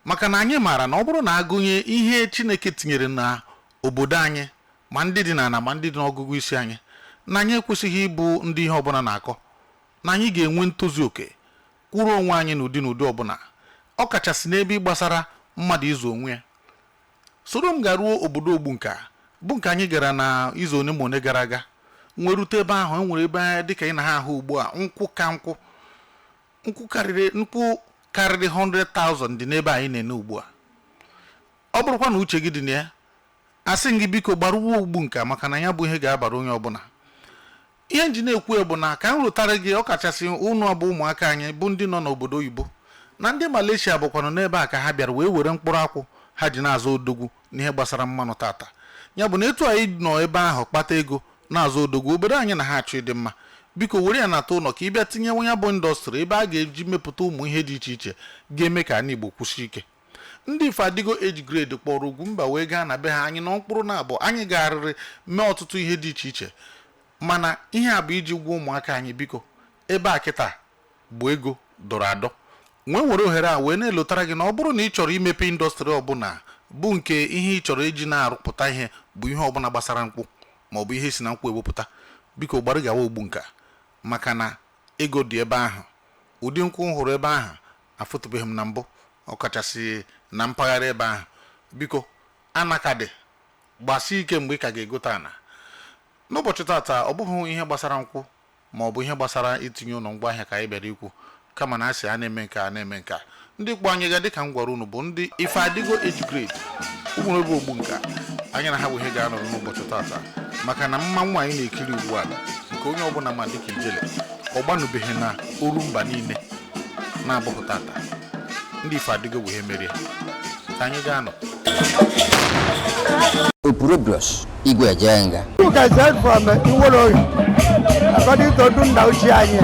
Maka na anyị maara na ọ bụrụ na agụnye ihe Chineke tinyere na obodo anyị, ma ndị dị n'ala ma ndị dị n'ọgụgụ isi anyị, na anyị ekwesịghị ịbụ ndị ihe ọbụla na-akọ, na anyị ga-enwe ntozu oke kwụrụ onwe anyị n'ụdị n'ụdị ọbụla, ọ kachasị n'ebe gbasara mmadụ ịzụ onwe ya. Soro m garuo obodo Ogbunka, bụ nke anyị gara na izu one ma one gara aga, nwee rute ebe ahụ. E nwere ebe dịka ị na ha ahụ ugbu a, nkwụ ka nkwụ, nkwụ karịrị 100,000 dị n'ebe anyị na-ene ugbu a. Ọ bụrụkwa na uche gị dị na ya, asị m gị, biko gbaruo Ogbunka, maka na ya bụ ihe ga-abara onye ọbụla. Ihe nji na-ekwu bụ na ka m rụtara gị, ọkachasị ụnụ bụ ụmụaka anyị bụ ndị nọ n'obodo oyibo na ndị Malaysia, bụkwanụ n'ebe a ka ha bịara wee were mkpụrụ akwụ ha ji na-azụ odogwu n'ihe gbasara mmanụ tata. Ya bụ na etu anyị nọ ebe ahụ kpata ego na-azụ odogwu obodo anyị na ha achọ ịdị mma, biko were ya nata ụlọ ka ị bịa tinye ya bụ industry ebe a ga-eji mepụta ụmụ ihe dị iche iche ga-eme ka anyị Igbo kwụsị ike. Ndị Ifeadigo age grade kpọrọ Ugwumba wee gaa na be ha. Anyị nọ mkpụrụ na abụọ, anyị gagharịrị mee ọtụtụ ihe dị iche iche, mana ihe a bụ iji gwa ụmụaka anyị, biko, ebe a kịta bụ ego dọrọ adọ. Nwee were ohere a wee na-elotara gị na ọ bụrụ na ị chọrọ imepe industry ọbụla, bụ nke ihe ị chọrọ iji na-arụpụta ihe bụ ihe ọbụla gbasara nkwụ maọbụ ihe si na nkwụ ewepụta, biko gbarịgawa Ogbunka, maka na ego dị ebe ahụ. Ụdị nkwụ m hụrụ ebe ahụ afụtụbeghị m na mbụ, ọkachasị na mpaghara ebe ahụ. Biko, anakadị gbasie ike mgbe ị ka ga-egote ana. N'ụbọchị tata, ọ bụghị ihe gbasara nkwụ ma ọ bụ ihe gbasara itinye ụlọ ngwaahịa ka anyị bịara ikwu, kama na asị a na-eme nke a na-eme nke a. Ndị kpọ anyị ga, dịka m gwara unu, bụ ndị Ifeadigo age grade ụmụrebe Ogbunka. Anyị na ha bụ ihe ga-anọrọ n'ụbọchị tata, maka na mmanwụ anyị na-ekiri ugbu a, nke onye ọbụla ma dịka ijele, ọ gbanụbeghị na oru mba niile na-abụghị tata. Ndị Ifeadigo bụ ihe merie ka anyị ga-anọ. Opurobios Igwe Ejenga. You can said from Iwoloyi, according to nna ochie anyị.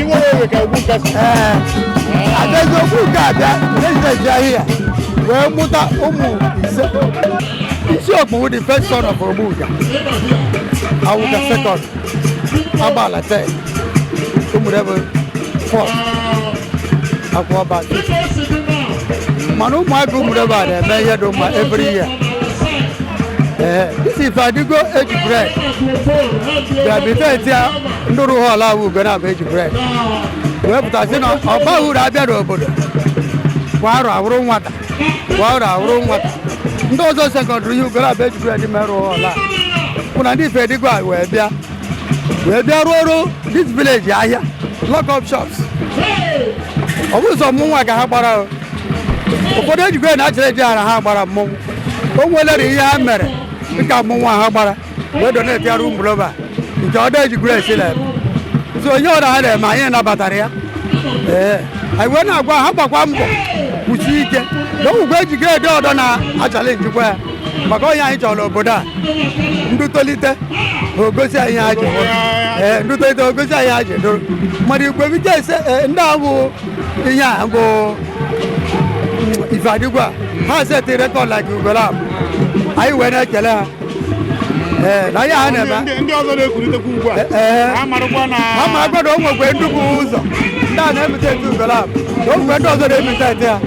Iwoloyi ka Ogbunka si? Ee, Adaeze Ogbunka abịa residence ahịa wee mụta ụmụ ise. Isi okpu, the first son of Ogbunka, Awuka second, Agbala third, Ụmụrebe fourth, Akwọba fifth. Mana ụmụaka Ụmụrebe a na-eme ihe dị mma every year. Ee, this Ifeadigo age grade rehabilitate ya, ndụrụ hall ahụ ugo na-abụ age grade wee pụtasị na ọ baghị uru abịa n'obodo kwa arọ awụrụ nwata, kwa arọ awụrụ nwata. Ndị ọzọ secondary ihe ugo na-abụ age grade merụ hall a bụ na ndị Ifeadigo a wee bịa rụọ ọrụ this village, ahịa, lock up shops. Ọ bụ ụzọ mmụnwa ka ha gbara o. Ụfọdụ age grade na-achọrọ eji ara ha gbara mmọnwụ. O nwelere ihe ha mere dịka mmọnwụ a ha gbara wee donate ya Ụmụrọba nke ọdọ age grade si na-eme. So onye ọra ha na-eme, anyị nabatara ya. Ee, anyị wee na-agwa ha gbakwa mbọ, kwụsie ike na owugwe age grade ọdọ na-achallenge kwa ya, maka onye anyị chọrọ obodo a ndụ tolite ha ogosi anyị ihe ha ji hụ. Ee, ndụ tolite ha ogosi anyị ihe ha ji dụrụ mmadụ igwe bike ese. Ndị a bụ ihe a bụ Ifeadigo a, ha set record like Ugolab. Anyị wee na-ekele ha, ee, na ihe ha na-eme. Ndị ọzọ na-ekwulitekwa ugbu a, Ee. ha marakwa na Ha marakwa na o nwekwe ndị bụ ụzọ ndị a na-emete etu Ugolab, na o nwekwe ndị ọzọ na-emete ete ha,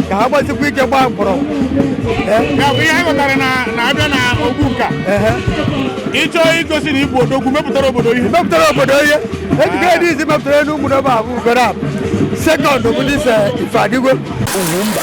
ka ha gbasikwa ike, gbaa mkpọrọgwụ. Ee. Ya bụ ihe anyị ghọtara na abịa na Ogbunka, Ehe. ịchọọ igosi na igbu odogwu mepụtara obodo ihe. Mepụtara obodo ihe ejikere dị izi mepụtara elu Ụmụnọba abụ Ugolab, second bụ this Ifeadigo. Ugwumba.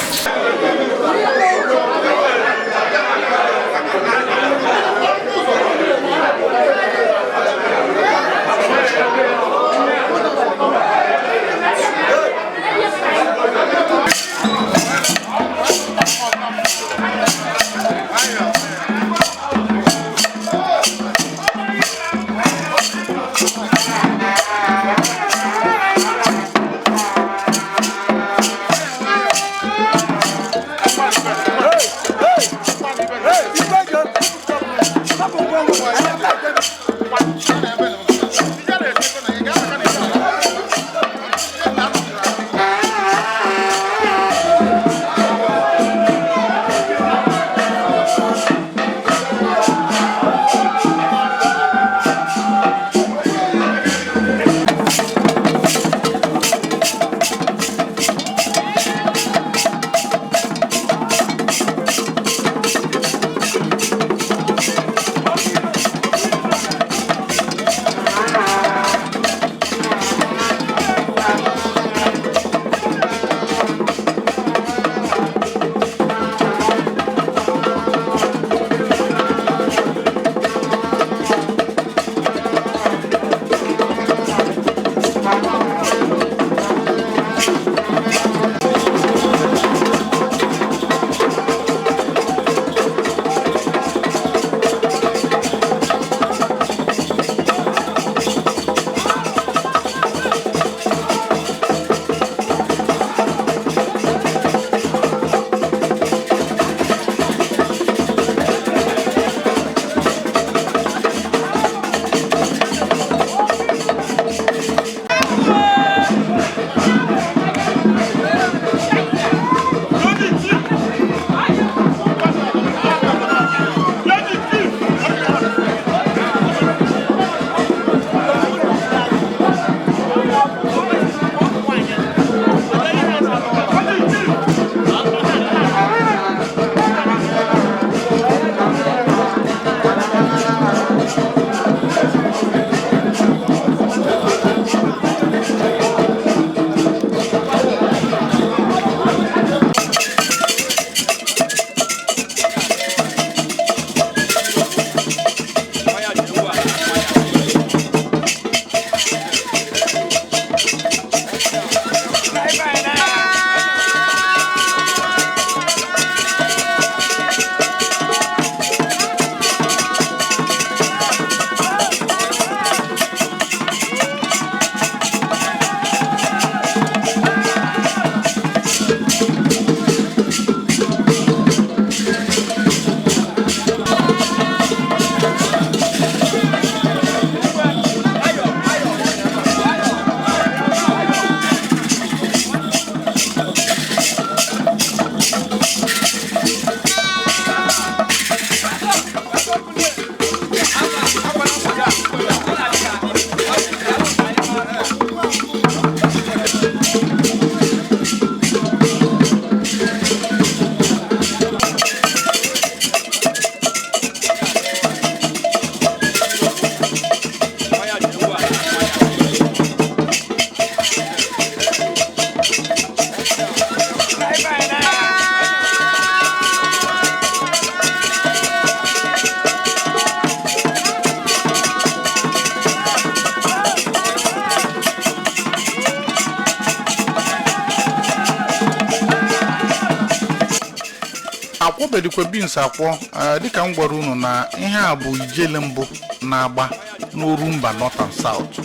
Akwọbedikwe beans akwọ. Dịka m gwara unu na ihe a bụ ijele mbụ na-agba n'Orumba North and South.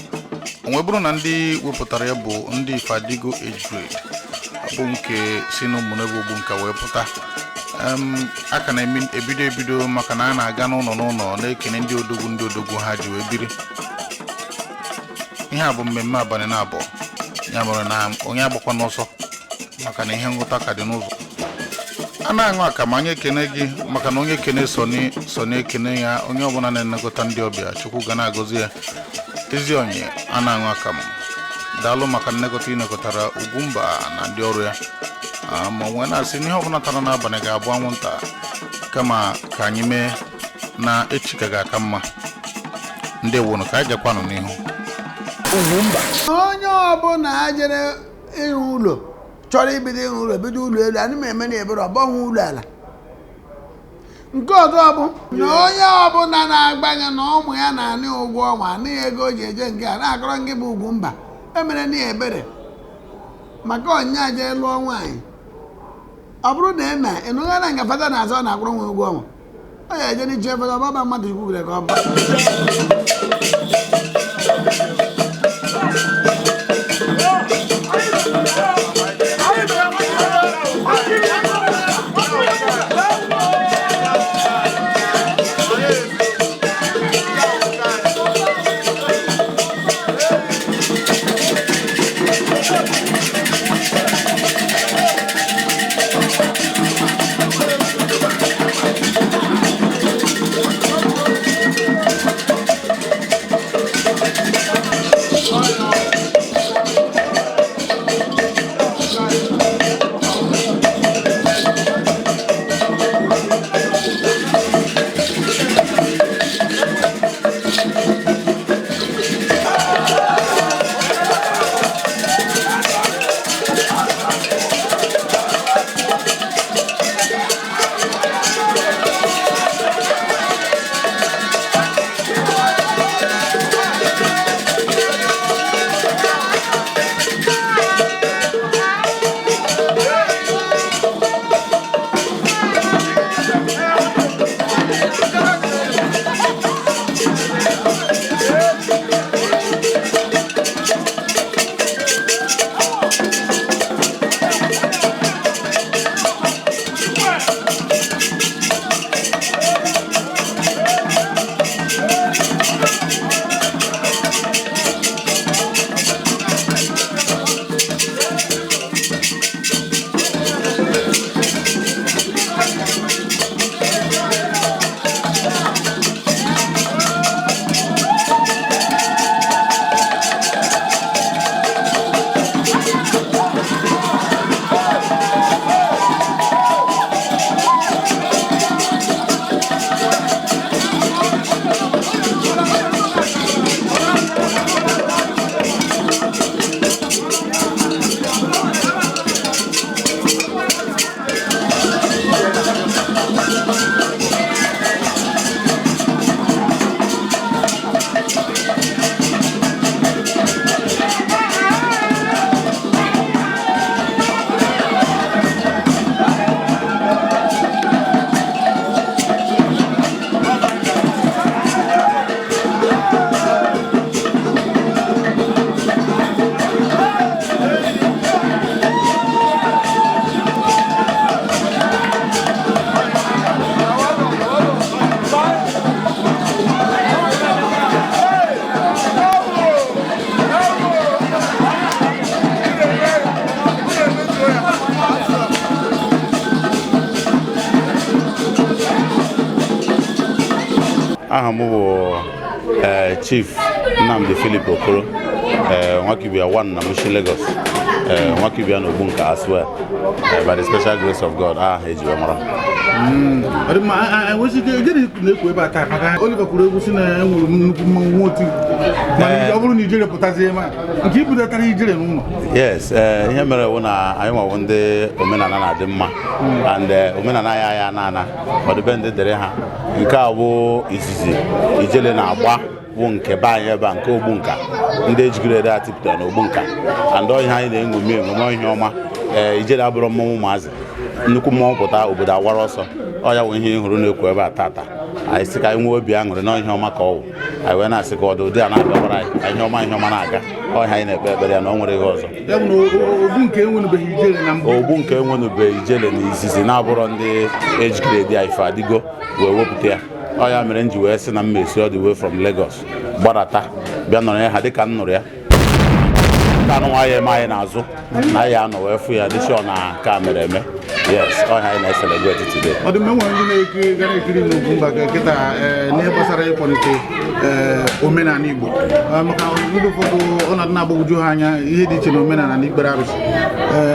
O wee bụrụ na ndị wepụtara ya bụ ndị Ifeadigo age grade, bụ nke si n'Ụmụnebe Ogbunka wee pụta. A ka na-ebido ebido, maka na a na-aga n'ụlọ n'ụlọ na-ekene ndị odogwu, ndị odogwu ha ji wee biri. Ihe a bụ mmemme abalị na abụọ, ya mere na onye agbakwa n'ọsọ, maka na ihe nghọta ka dị n'ụzọ. A na-aṅụ akamụ. Anyị ekene gị maka na onye kene Sọni, Sọni ekene ya. Onye ọbụla na-elekọta ndị ọbịa, Chukwu ga na-agọzi ya. Ezi onye a na-aṅụ akamụ, daalụ maka nlekọta ị nekọtara Ugwumba na ndị ọrụ ya. Ma nwee na-asị na ihe ọbụla tara n'abalị ga-abụ anwụnta, kama ka anyị mee na echi ka ga-aka mma. Ndị wụnụ ka anyị jakwanụ n'ihu. Ugwumba. Onye ọbụla jere ịrụ ụlọ, chọrọ ibido ịrụ ụlọ, bido ụlọ elu. Anyị ma eme na ebere ọ bọghị ụlọ ala. Nke ọzọ bụ na onye ọbụla na-agbanye na ụmụ ya na-anị ụgwọ ọnwa, anịghị ego o ji eje nke a na-akọrọ ngị bụ Ugwumba emere na ya ebere, maka ọnya jee lụọ nwaanyị. Ọ bụrụ na eme ịnụgha na nke fada na-azọ, ọ na-akwụrụ nwa ụgwọ ọnwa, ọ ya eje n'iche fada ọbaba mmadụ kwugere ka ọ bụ. Aha m bụ Chief Nnamdi Philip Okoro, Nwakibia one na Mushin Lagos, Nwakibia na Ogbunka as well. By the special grace of God, aha eji wee mara. Ọ dị mma. Enwesị ike gịnị na-ekwu ebe a taa? Maka Oliver kwuru egwu si na enwere nnukwu mmanwụ nwa otu, mana ọ bụrụ na ijere pụtazie, ma nke ibudatara ijere n'ụlọ. Yes, ihe mere wụ na anyị nwawo ndị omenala na-adị mma, and omenala ya ya na-ana ọdịbendị dịrị ha. Nke a bụ izizi ijele na-agba bụ nke be anyị ebe a, nke Ogbunka, ndị ejigoro ede atịpụtara na Ogbunka, and ọ ihe anyị na-eṅomi eṅomi, ihe ọma. Ee, ijele abụrụ mmọnwụ ụmụazị. Nnukwu mmọnwụ pụta, obodo awara ọsọ. Ọ ya wụ ihe ị hụrụ na-ekwu ebe a tata. Anyị sị ka anyị nwee obi aṅụrị na ihe ọma ka ọ wụ. Anyị wee na-asị ka ọ dị ụdị a na-abịakwara anyị, ka ihe ọma, ihe ọma na-aga. Ọ ihe anyị na-ekpe ekpere ya na ọ nwere ihe ọzọ. Ya bụ na ogbu nke enwenubeghị ijele na mbụ? Ogbu nke enwenubeghị ijele na izizi na-abụrọ ndị age grade ya ife adịgo wee wepụta ya. Ọ ya mere m ji wee sị na m mesi all the way from Lagos gbadata bịa nọrọ ya ha dịka m nụrụ ya nke anụ nwa ya eme anyị n'azụ na anyị anọ wee fụ ya dị sure na nke a mere eme. Yes, ọ ihe anyị na-ecelebrate today. Ọ dị mma. Enwere ndị na-ekiri gara ekiri n'Ugwumba ka kịta n'ihe gbasara ịkwalite omenala Igbo, maka ndị ụfọdụ ọ na-adị na-agbagwoju ha anya ihe dị iche na omenala na ikpere arụsị.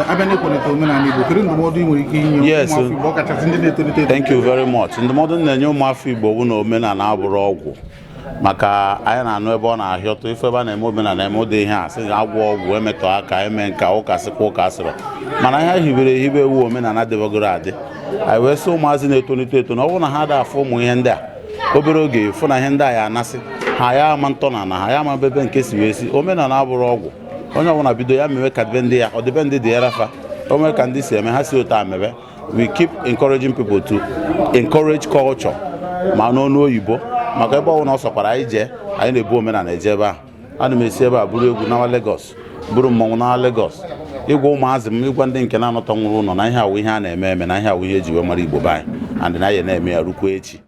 Abịa n'ịkwalite omenala Igbo, kedu ndụmọdụ ị nwere ike inye ụmụafọ Igbo, ọkachasị ndị na-etolite eto? Thank you very much. Ndụmọdụ m na-enye ụmụafọ Igbo bụ na omenala abụrụ ọgwụ, maka anyị na-anụ ebe ọ na-ahịọtụ ife ebe a na-eme omenala eme ụdị ihe a sị agwọ ọgwụ, emetọ aka, eme nka ụka, sịkwa ụka asịrọ, mana ihe hibere ehibe ewu omenala debegoro adị. Anyị wee sị ụmụazị na-etolite eto na ọ bụrụ na ha da afụ ụmụ ihe ndị a, obere oge fụ na ihe ndị a ya anasị ha, ya ama ntọ na ha ya ama bebe nke si wee si. Omenala abụrụ ọgwụ. Onye ọbụla bido ya mewe ka be ndị ya ọdịbe ndị dị ya rafa o nwee ka ndị si eme ha si otu a mebe. We keep encouraging people to encourage culture, ma n'ọnụ oyibo, maka ebe ọbụla ọ sọkwara anyị jee, anyị na-ebu omenala eje ebe ahụ. Ana m esi ebe a buru egwu nawa Lagos, buru mmọnwụ nawa Lagos, ịgwa ụmụazị m, ịgwa ndị nke na-anọtọ nwụrụ ụlọ na ihe awụ ihe a na-eme eme, na ihe awụ ihe eji wee mara Igbo be anyị, and na anyị na-eme ya rukwa echi.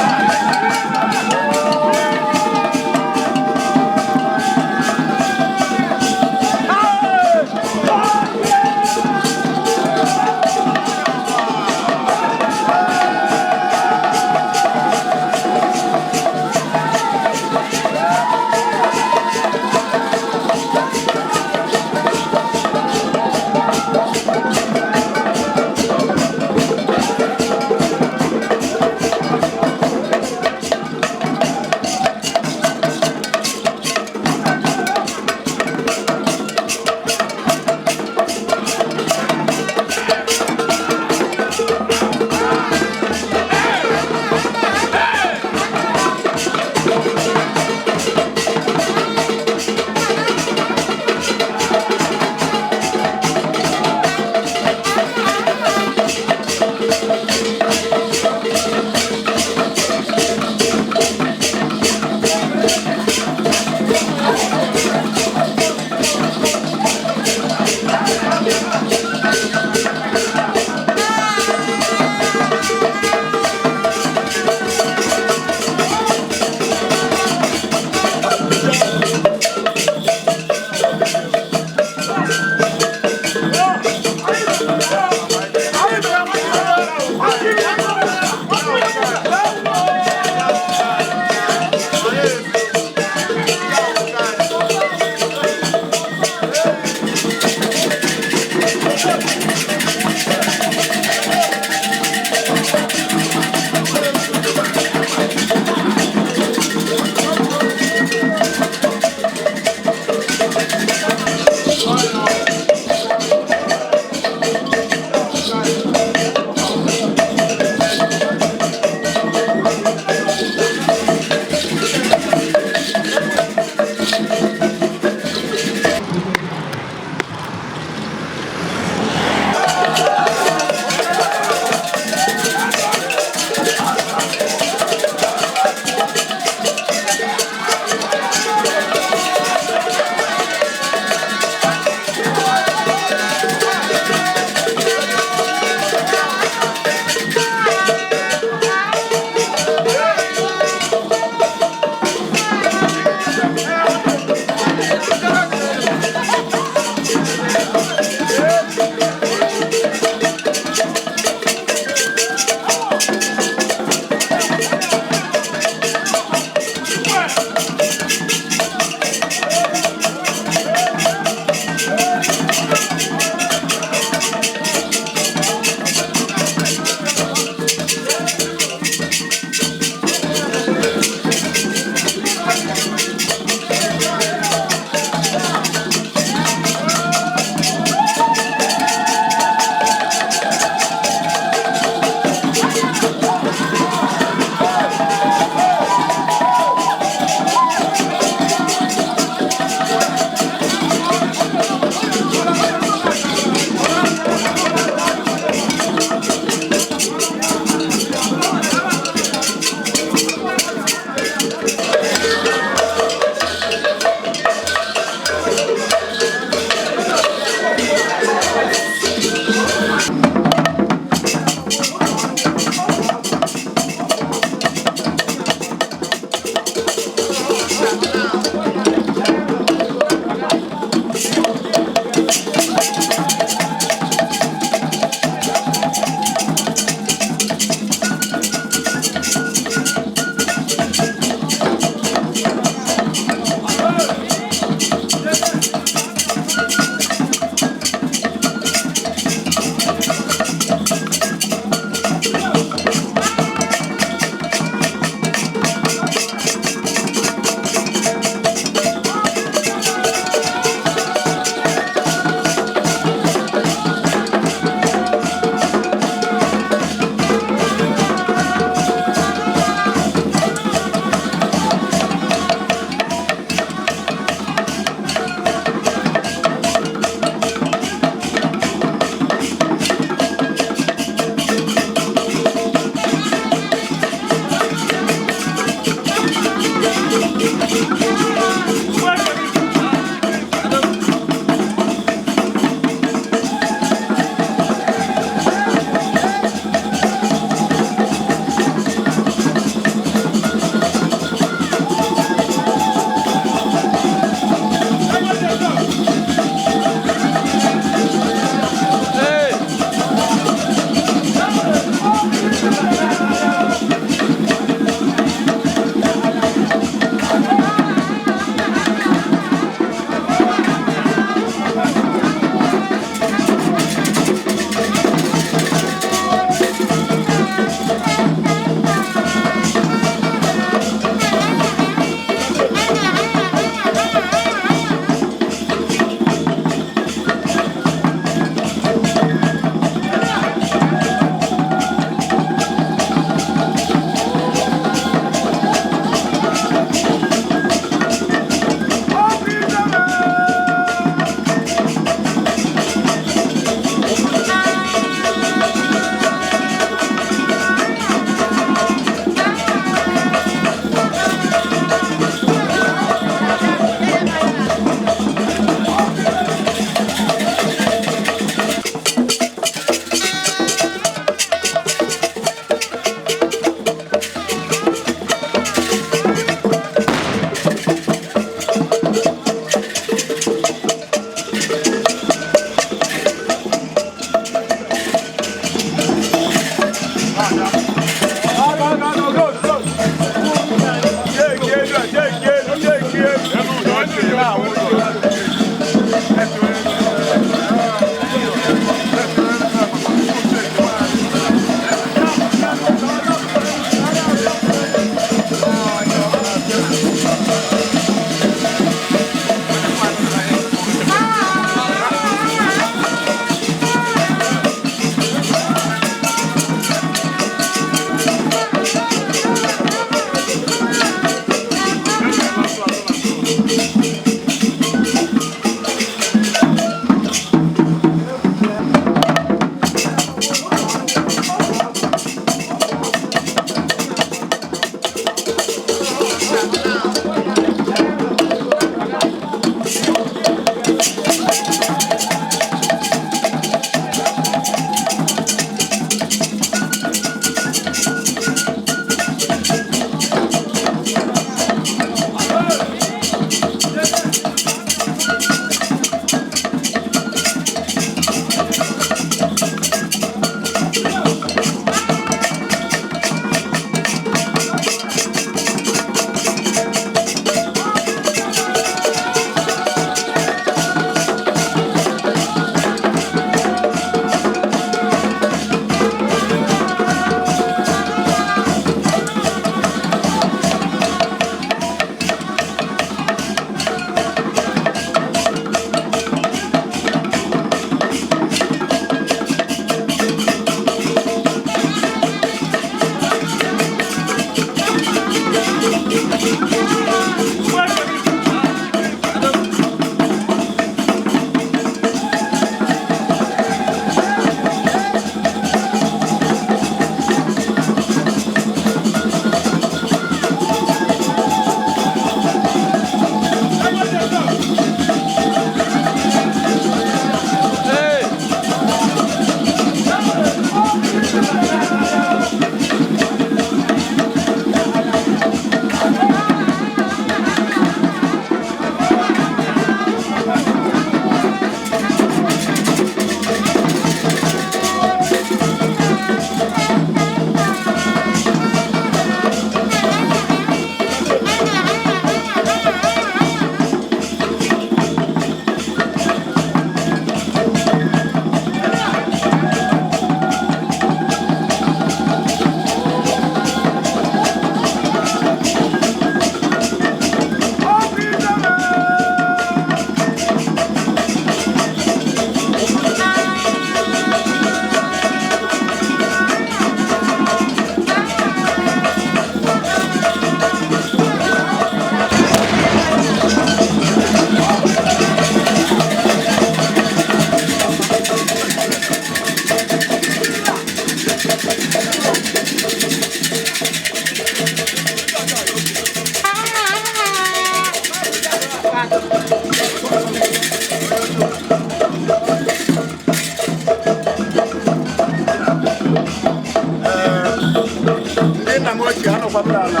Ndị nna m ochie anọkwa m n'ala.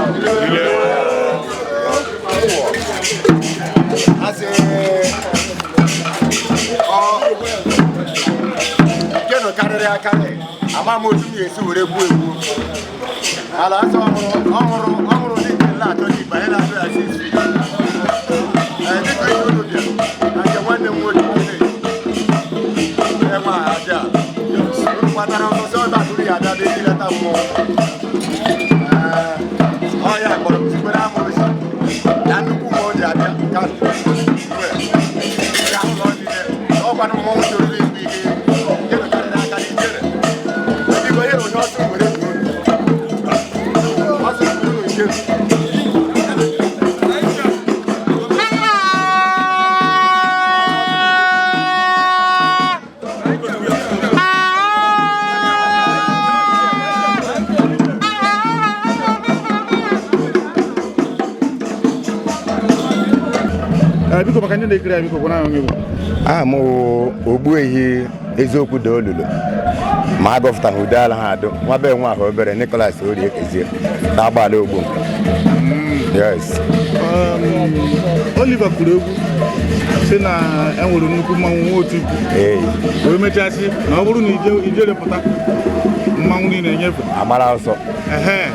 Asị ọ nke nọ karịrị akarị, ama m otu m ga-esi were gbuo egbu ala asị ọhụrụ ọhụrụ ọhụrụ dị nke nla atọ dị banye na ya 6 feet. Ee, dịka ihe unu bịa na nke nwanne m nwoke enwe aja unu kpatara ọsọsọ ebe atụrụ ya abịa bịa ileta mmụọ. Ee, ọ ya kpọrọ m sikwere amụrụsi na nnukwu mmụọ ji abịa ka ya ụlọ niile ọkwanụ mmọnwụ toruru igbe ike nke nọkarịrị aka n'ijere. Biko, ihe onye ọsọ were gbuo ọsọ gburu nke. Ee, biko, maka ndị na-ekiri anyị, biko, gwana anyị onye bụ. Aha m wụ Ogbuehi Eziokwu da Olulu ma a gọfụtara ude ala ha adụ nwa be nwa ahụ obere Nicholas Orie Ekezie na agbaala ogbu nka. Yes. Oliver kwuru egwu sị na enwere nnukwu mmanwụ nwa otu ikwu Ee. wee mechasị na ọ bụrụ na ijere pụta, mmanwụ niile enyefe agbara ọsọ. Ehe,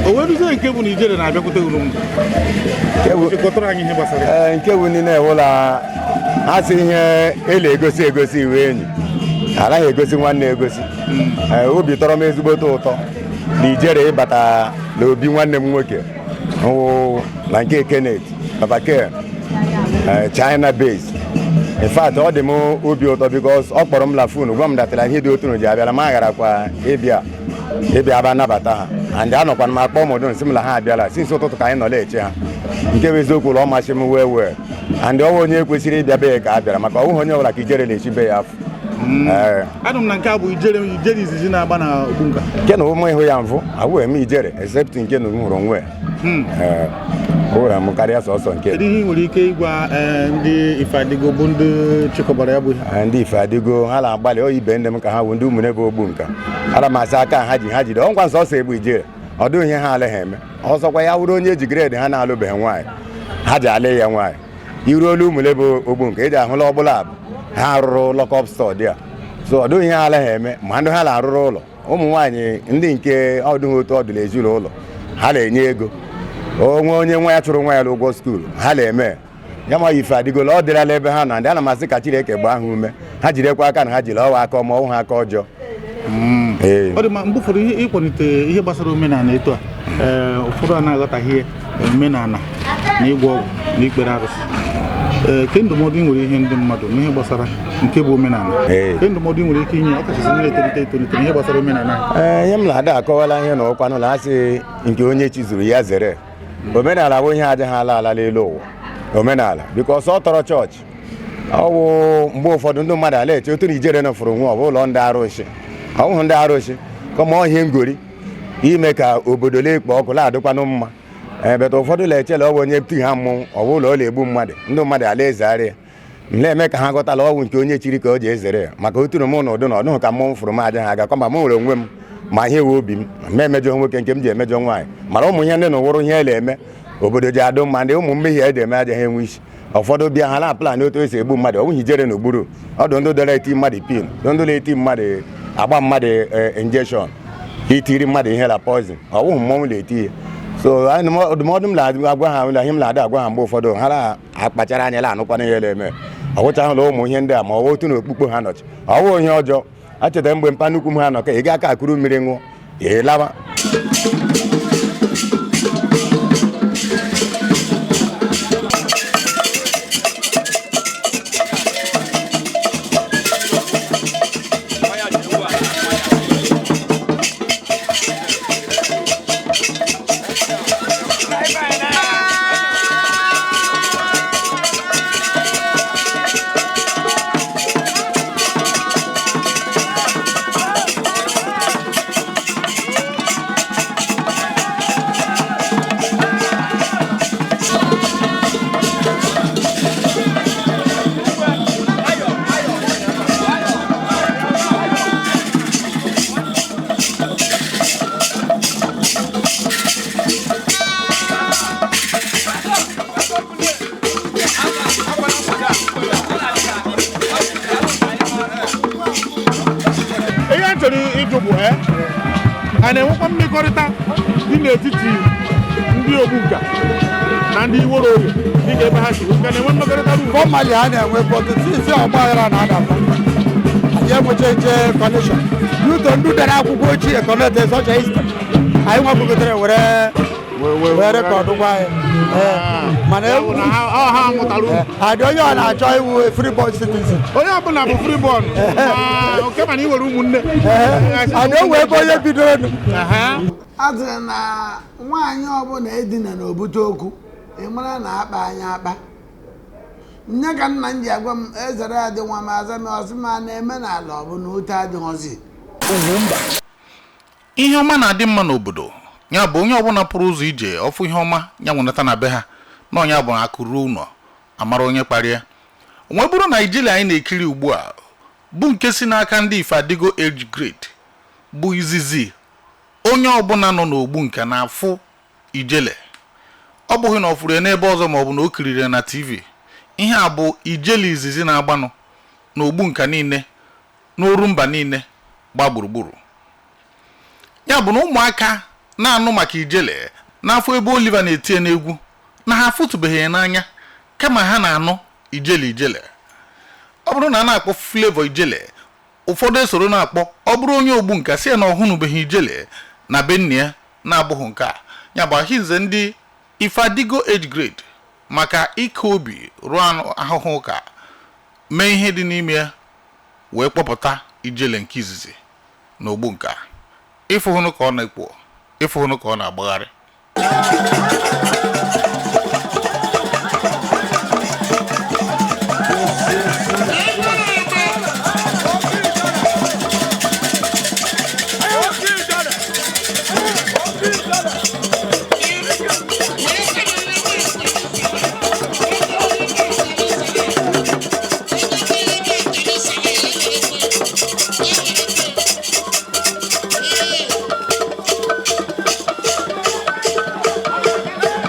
o wee ruzie nke bụ na ijere na-abịakwute uru m chịkọtara anyị ihe gbasara ya. Ee, nke bụ niile ewụla ha sị ihe ele egosi egosi iwe enyi anaghị egosi nwanne egosi. Ee, obi tọrọ m ezigbote ụtọ na ijere ịbata n'obi nwanne m nwoke wụ na nke Kenneth Papa Ken, ee, China base. In fact, ọ dị m obi ụtọ because ọ kpọrọ m la phone gwa m datara ihe dị otu ji abịala ma agharakwa ịbịa ịbịa aba nabata ha, and anọkwana m akpọ ụmụdụ nsị m la ha abịala since ụtụtụ ka anyị nọ na-eche ha. Nke bụ eziokwu ụlọ ọ masị m wee wee and ọnwa onye kwesịrị ịbịa be ya ka a bịara, maka ọnwụghị onye ọbụla ka ijere na-echi be ya afọ. Ee. Anụ m na nke a bụ ijere ijere izizi na-agba na Ogbunka. Nke na ụmụ ịhụ ya mfụ ahụghị m ijere except nke na m hụrụ nwe. Ee, hụrụ m karịa sọsọ nke. Kedu ihe ị nwere ike ịgwa ndị Ifeadigo bụ ndị chịkọbara ya bụ ihe? Ee, ndị ife adịgo ha na-agbalị ọ ibe ndị m ka ha bụ ndị ụmụnne bụ ogbu nka. Ana m asị aka ha ji ha jide ọngwa nsọsọ egbu ijere ọ dịghị ihe ha alịghị eme. Ọsọkwa ya wụrụ onye eji grade ha na-alụbeghị nwaanyị, ha ji alị ya nwaanyị. Iru olu ụmụle bụ ogbu nka eji ahụla ọbụla abụ ha rụrụ lockup store dị a, so ọ dịghị ihe ha alịghị eme. Ma ndị ha na-arụrụ ụlọ ụmụ nwaanyị ndị nke ọdụghị otu ọdụla ezinụlọ ha na-enye ego onwe onye nwa ya chụrụ nwa ya n'ụgwọ school ha na-eme ya. Ma ife adịgola ọ dịrala ebe ha nọ ndị ana m asị ka Chineke gbaa ha ume, ha jirekwa aka na ha jiri ọwa aka ọma ọwụ ha aka ọjọọ. Ee. Ọ dị mma. Mgbe ụfọdụ ihe ịkwalite ihe gbasara omenala etu a, ee, ụfọdụ a na-aghọtaghị omenala na ịgwọ ọgwụ na ikpere arụsị. Ee, ke ndụmọdụ ị nwere ihe ndị mmadụ n'ihe gbasara nke bụ omenala? Ee. Ke ndụmọdụ ị nwere ike inye ọkachasị ndị na-etolite etolite n'ihe gbasara omenala anyị? Ee, ihe m na-ada akọwala ihe na ụkwanụ na asị nke onye chizuru ya zere omenala bụ ihe adịghị ala ala n'elu ụwa omenala, because ọ tọrọ chọọchị ọwụ mgbe ụfọdụ ndị mmadụ ala eche otu na ijere nọfụrụ nwa ọ bụ ụlọ ndị arụsị ọwụhụ ndị arụsị kama ọ ihe ngori ime ka obodo na-ekpo ọkụ na-adịkwanụ mma. Ebeta ụfọdụ na-eche na ọ bụ onye ti ha mmọnwụ ọ bụ ụlọ ọ na-egbu mmadụ, ndị mmadụ ala ezegharị ya. M na-eme ka ha ghọtala ọgwụ nke onye chiri ka o ji ezere ya, maka oturu m na ụdị na ọdụhụ ka mmọnwụ fụrụ m aja ha aga kama m nwere onwe m ma ihe wee obi m ma emejọ nwoke nke m ji emejọ nwaanyị mara ụmụ ihe ndị na ụwụrụ ihe na-eme obodo ji adụ mma. Ndị ụmụ mmehie eji eme aja ha enwe isi. Ụfọdụ bịa ha na plan otu esi egbu mmadụ ọwụghị ijere n'okpuru ọdụ ndị dọrọ eti mmadụ pin, ndụ na-eti mmadụ agba mmadụ injection, itiri mmadụ ihe la poison, ọwụghị mmọnwụ na-eti ya. So ndụmọdụ m na-agwa ha na ihe m na-ada agwa ha mgbe ụfọdụ ha na-akpachara anya la anụkwana ihe na-eme ọwụchahụla ụmụ ihe ndị a ma ọwụ otu na okpukpe ha nọchi ọwụ ihe ọjọọ. Achetara mgbe mpa nnukwu m ha nọ ka ị ga aka akụrụ mmiri ṅụọ ị lawa. A na-enwekwa mmekọrịta dị n'etiti ndị Ogbunka na ndị Iworo Oye, dịka ebe ha si ka na-enwe mmekọrịta ruru? Formally a na-enwe, but since ọgba aghara na-adakwa, anyị enwecha eche connection due to ndị dere akwụkwọ ochie connect such a history anyị nwepụgotere were were record gwa anyị. Ee, mana Ya bụ na ha mụtara uru. Adị onye ọ na-achọ iwu freeborn citizen. Onye ọbụla bụ freeborn, ma oke mana ị nwere ụmụnne. Adị o wee ebe onye bidoro nụ. A sịrị na nwaanyị ọbụla edina na obute okwu, ị mara na akpa anya akpa nne ka nna m ji agwa m ezere adị nwa m aza m ọsị ma na-eme n'ala ọ bụ na ute adịghọzi. Ihe ọma na-adị mma n'obodo ya bụ onye ọbụla pụrụ ụzọ ije ọfụ ihe ọma ya nwenata na be ha na ọnya bụ akụ ruo ụlọ amara onye kparịa onwe. Bụrụ na ijele anyị na-ekiri ugbu a bụ nke si n'aka ndị Ifeadigo age grade, bụ izizi onye ọbụla nọ n'ogbu nke na-afụ ijele, ọ bụghị na ọ fụrụ ya n'ebe ọzọ maọbụ na o kiriri ya na TV. Ihe a bụ ijele izizi na-agbanụ n'ogbu nka niile n'oru mba niile gba gburugburu. Ya bụ na ụmụaka na-anụ maka ijele n'afọ ebe Oliver na-etinye n'egwu na ha afụtụbeghị ya n'anya, kama ha na-anụ ijele ijele. Ọ bụrụ na a na-akpọ Flavour ijele, ụfọdụ esoro na-akpọ. Ọ bụrụ onye ogbu nka si ya na ọ hụnụbeghị ijele na be nne ya na-abụghị nke a. Ya bụ ahịnze ndị Ifeadigo age grade maka ike obi rụọ anụ ahụhụ ụka mee ihe dị n'ime ya wee kpọpụta ijele nke izizi na ogbu nka. Ịfụhụnụ ka ọ na-ekwo, ịfụhụnụ ka ọ na-agbagharị. Thank you.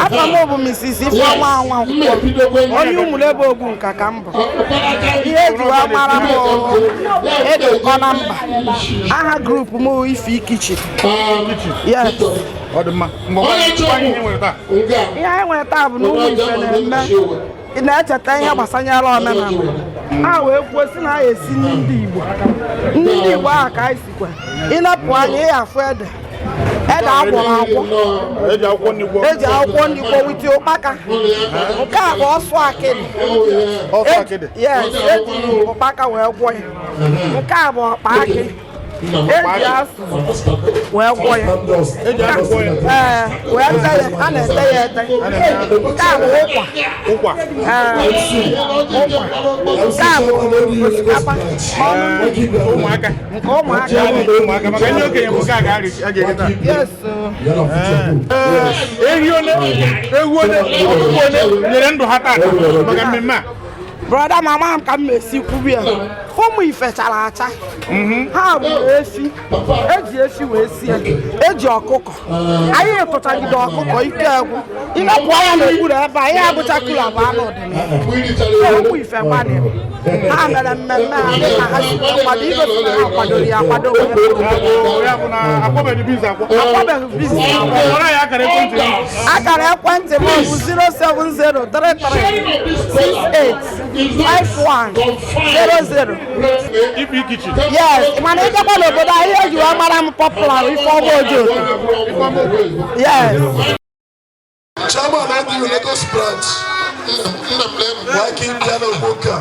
Afa m bụ Mrs. Ifeọma Nwankwọ, onye Ụmụlebe Ogbunka ka m bụ. Ihe eji wee mara m ede ụkọ na mba. Aha group m bụ Ife Kitchen. Yes. Ọ dị mma. Mgbe ihe nwere taa. Ihe anyị nwere taa bụ na ụmụ ife na-eme na-echeta ihe gbasanyere omenala. Ha wee kwuo sị na ha esi ndị Igbo. Ndị Igbo ahụ ka anyị sikwa. Ịnapụ anya ị afụ ede. Ede agwọrọ agwọ. Eji akwụkwọ nri gwọọ. Eji akwụkwọ nri gwọọ wite ụkpaka. Nke a bụ ọsụ akịdị. Ọsụ akịdị. Yes, eji ụkpaka wee gwọ ya. Nke a bụ ọkpa akị. Eji asụ wee gwọ ya. Eji asụ gwọ ya. Ee, wee tee ya, a na-ete ya ete. Nke a bụ ụkwa. Ụkwa. Ee, ụkwa. Nke a bụ osikapa. Ụmụaka. Nke ụmụaka. Ụmụaka maka ndị okenye bụ nke a ga-eri taa. Yes. Ehi ole, ewu ole, ọkụkọ ole nyere ndụ ha taa maka mmemme a. Brother, mama m ka m esi kwubi ya. Ụmụ ife chara acha. Ha gburu efi, eji efi wee sie, eji ọkụkọ. Anyị tụchagide ọkụkọ ike egwu. Ịnapụ anya n'okpuru ebe a, ihe abụcha kula bụ anụ ọdịnala. Ụmụ ife gbalịrị. Ha mere mmemme ha dịka ha si kwado, igosi na ha kwadoro ya akwado wee Ya bụ na akwọbeghị beans akwọ. Akwọbeghị beans akwọ. Kpọrọ ya akara ekwentị gị. Akara ekwentị m bụ 07033685100. Ife Kitchen. Yes, mana ịgakwa n'obodo anyị ihe eji wee mara m popular Ifeọma Ojoto. Yes. Chairman of the Lagos branch. Waki bịa n'Ogbunka.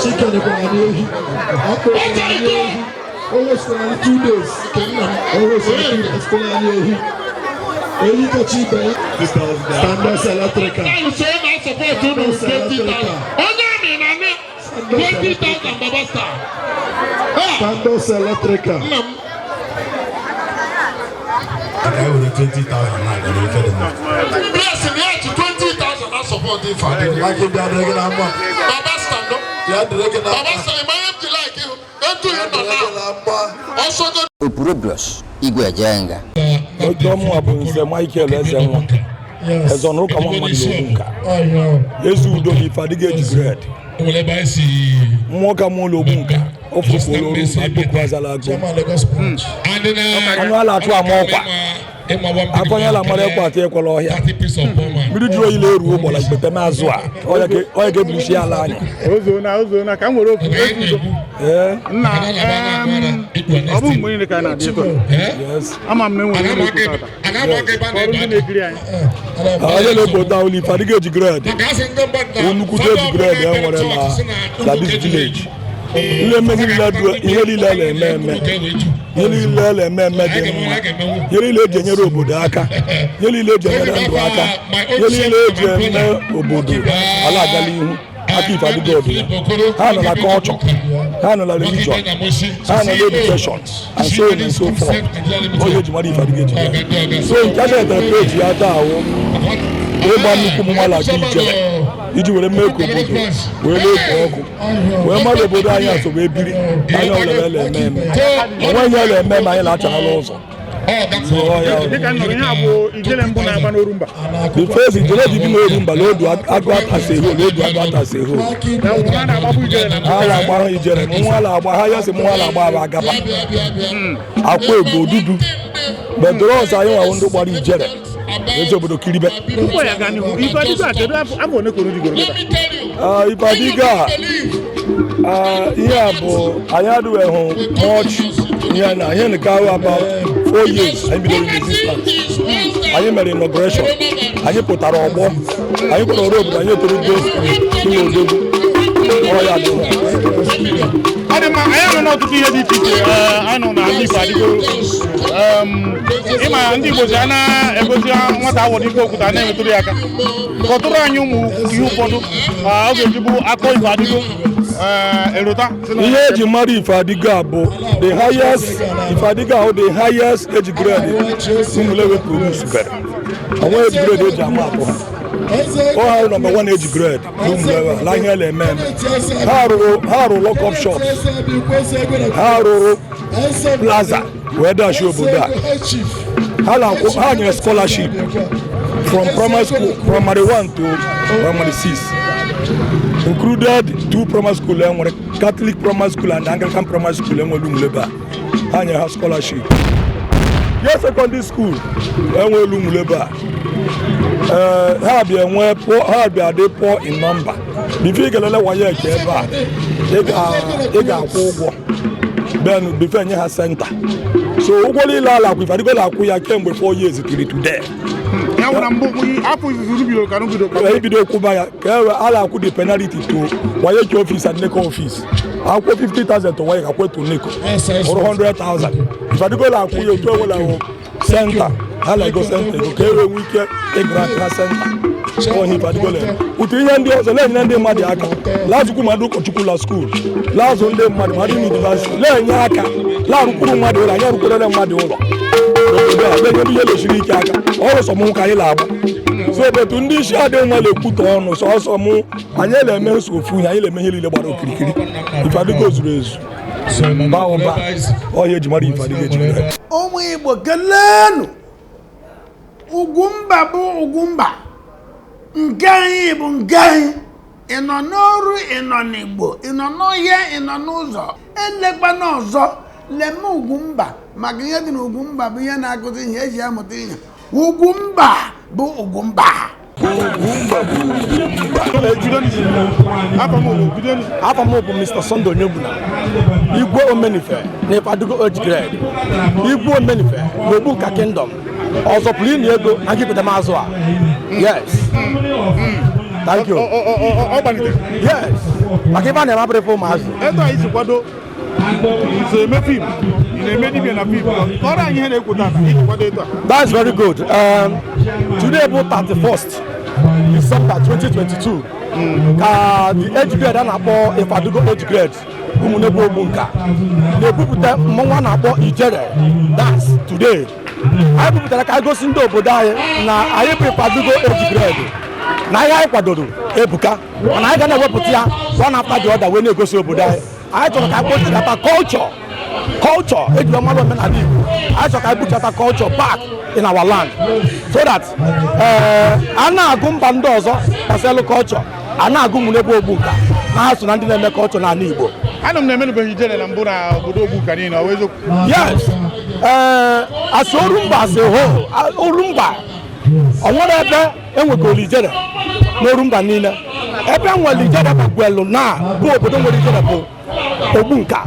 Chicken kwara n'ehi, ọkụ kwara n'ehi, o wesịrị anyị 2 days, o wesịrị 2 days kwara n'ehi, ehi kacha ibe ya, Standards Electrical, Standards Electrical, Standards Electrical. I were 20,000 now, you know, Bless me, 20,000 I support if I did. Like him, Baba stand up. Baba stand up. Like you. Don't do it now. Also, go. Opurobios Igwe Ejenga. Ojo mụ bụ Nze Michael Ezenwa. Ezonụka nwa mmadụ n'Ogbunka. Eze udo na ife adịghị eji gred. Mmụọ ka mụọ n'Ogbunka. Ofufu olu akpọkwu azala agụ. Anụ ala atụ ama ọkwa. Akọnyela mara ekwe atụ ekwela ọhịa. Mmiri jụrụ oyi na-eru ụgbọla ikpete n'azụ a. Ọya ga-eburuchi ala anya. Ozuona ka m were ofu ezi udo. Nna, ọ bụ mgbe niile ka a na-adị etu a. Ama m na enwere ihe na-ekwu tata. Kọrọ ndị na-ekiri anyị. Onye na-ekpo taa ụlọ ife adịghị eji gred. Nnukwute eji gred e nwere na this village. Ihe niile na-eme eme. Ihe niile na-eme eme dị mma. Ihe niile eji enyere obodo aka. Ihe niile eji enyere ndụ aka. Ihe niile eji eme obodo ala agala ihu. Aka ife adịghị ọdụ ya. Ha nọ na culture, ha nọ na religion, ha nọ na education, and so on and so forth. Onye eji mara ife adịghị eji ya. So nke a na-etere peji ya taa awụ ịgba nnukwu mmụọ ala gị ijele iji were mee ka obodo wee na-ekpo ọkụ wee mara obodo anyị asọ wee biri anya ọlere na-eme eme onweghị ihe na-eme eme anyị na-achaghala ụzọ. Dịka nụrụ ihe a bụ ijele mbụ na-agba n'Orumba. The first ijele dị n'Orumba n'odu agụ atasi eho n'odu agụ atasi eho. Ha na-agba ijele nwa na-agba ha ya sị nwa na-agba aba agaba akwa ego odudu bedros anyị nwawo ndị gbara ijele Ezi obodo kiribe. Tupu ya gaa n'ihu, ife adịgo a, kedu afọ one ka unu jigoro kịta? Ah, ife adịgo a, ah, ihe a bụ anyị adịghị hụ much ihe na ihe nke ahụ about 4 years anyị bidoro in existence. Anyị mere inauguration, anyị pụtara ọgbọ, anyị kwere ọrụ obodo, anyị etorugo ụlọ odogwu ọ ya dị. Ọ dị mma, anyị anọ n'ọtụtụ ihe dị iche iche. Anyị nọ n'ala Igbo adịgo. Ịma ndị Igbo si a na-egosi nwata awọ n'ike okwute a na-emetụrụ ya aka. Kọtụrụ anyị ụmụ ihe ụfọdụ ọ ga-eji bụ akọ Igbo adịgo, erota sị na- Ihe eji mara ife adịgo a bụ the highest ife adịgo ahụ, the highest age grade Ụmụlewe produce bere onwe age grade eji ama atụ ha. Ọ ha number one age grade n'Ụmụlewe ala ihe na-eme eme. Ha rụrụ lock up shops, ha rụrụ plaza wee dachi obodo a. Ha na-akwụ, ha nyere scholarship from primary school, primary one to primary six, included two primary school enwere, Catholic primary school and Anglican primary school enwere Ụmụlebe a. Ha nyere ha scholarship. Ye secondary school enwere Ụmụlebe a. Ee, ha bịa nwee poor, ha bịa dị poor in number. Before ị ga-elele WAEC ebe a, ị ga-akwụ ụgwọ, then before enye ha center. So ụgwọ niile ala akwụ, Ifeadigo akwụ ya kemgbe 4 years till today. Ya wụ na mbụ afọ izizi unu bidoro ka unu bido ka ebido kwụba ya, ka e wee ala akwụ the penalty to WAEC office and NECO office. Akwụ 50,000 to WAEC, akwụ to NECO ọrụ 100,000. Ifeadigo akwụ ya otu ewela wụ center ha na-ego center ego ka e wee nwee ike ịgrant ha center. Onye Ifeadigo na ụtụ ihe ndị ọzọ na-enyere ndị mmadụ aka, lazụkwu ma ndị ụkọchukwu la school, lazụ ndị mmadụ ma ndị university, na-enye aka, na-arụkwuru mmadụ ụlọ. Anyị arụkwurere mmadụ ụlọ n'obodo a, na-enyere ihe lechiri ike aka. Ọrụ sọ mụ ka anyị na-agba so ebetu ndị isi adị nwa na-ekwute ọnụ sọsọ mụ. Anyị na-eme nso ofu ihe, anyị na-eme ihe niile gbara okirikiri. Ifeadigo zuru ezu, baa ụba ọhịa eji mara Ifeadigo eji mara. Ụmụ Igbo, keleenụ. Ugwumba bụ Ugwumba nke anyị, bụ nke anyị. Ị nọ n'ọrụ, ị nọ n'Igbo, ị nọ n'ọhịa, ị nọ n'ụzọ, elekwana ọzọ leme Ugwumba, maka ihe dị n'Ugwumba bụ ihe na-akụzi ihe eji amụta ihe. Ugwumba bụ Ugwumba. Afọ m bụ Mr. Sunday Onyegbuna, Igwe Omenife na Ifeadigo age grade, Igwe Omenife na Ogbunka Kingdom. Ọzọ pụrụ ịnị ego na nkịpụta m azụ a. Yes, thank you. Ọ gbalitere. Yes, maka ife a na-eme abụrụ ife ụmụazị. Etu anyị si kwado so eme film, ị na-eme dibịa na film, kọrọ anyị ihe na-ekwu tata iji kwado etu a. That's very good. Today bụ 31st December 2022 ka the age grade a na-akpọ Ifeadigo age grade Ụmụnebe Ogbunka na-ebupụta mmọnwụ a na-akpọ Ijere. That's today. Anyị bupụtara ka anyị gosi ndị obodo anyị na anyị bụ Ifeadigo age grade, na ihe anyị kwadoro ebuka, mana anyị ga na-ewepụta ya one after the other wee na-egosi obodo anyị. Anyị chọrọ ka anyị kpochikata culture ejiri mmadụ omenala Igbo. Anyị chọrọ ka anyị buchata culture back in our land so that a na-agụ mba ndị ọzọ gbasara culture, a na-agụ Ụmụnebe Ogbunka na ha so na ndị na-eme culture n'ala Igbo. Anụ m na-emenubeghị ijele na mbụ na obodo Ogbunka niile, ọ bụ eziokwu? Yes, as Orumba as a whole, Orumba ọ nwere ebe enwegoro ijele n'Orumba niile. Ebe nwere ijele bụ Gwelu, na bụ obodo nwere ijele bụ Ogbunka,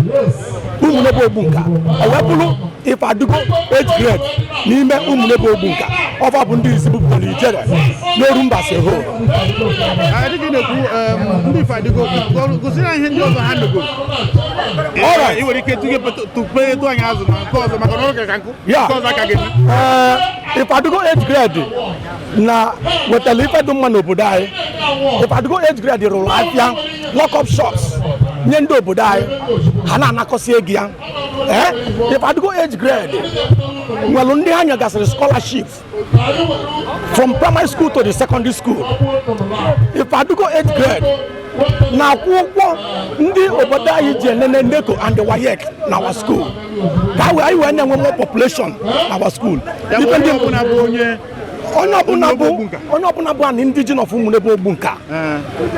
Ụmụnebe Ogbunka. O wee bụrụ Ifeadigo age grade n'ime Ụmụnebe Ogbunka ọfa bụ ndị isi bupụtara ijele n'Orumba as a whole. Dịka ị na-ekwu, ndị Ifeadigo, gosiri anyị ihe ndị ọzọ ha megoro. Alright. Ị nwere ike tupe etu anyị azụ na nke ọzọ, maka na ọrụ ka nkụ nke ọzọ aka gị. Ee, Ifeadigo age grade na wetara ife dị mma n'obodo anyị. Ifeadigo age grade rụrụ afịa, lock up shops nye ndị obodo anyị, ha na-anakọsị ego ya. Ee, Ifeadigo age grade nwere ndị ha nyegasịrị scholarship from primary school to the secondary school. Ifeadigo age grade na-akwụ ụgwọ ndị obodo anyị ji enene NECO and the WAEC na our school ka anyị wee na-enwe more population na our school. Ya bụ Ife onye ọbụla bụ onye Onye ọbụla bụ an indigene of Ụmụnebo Ogbunka,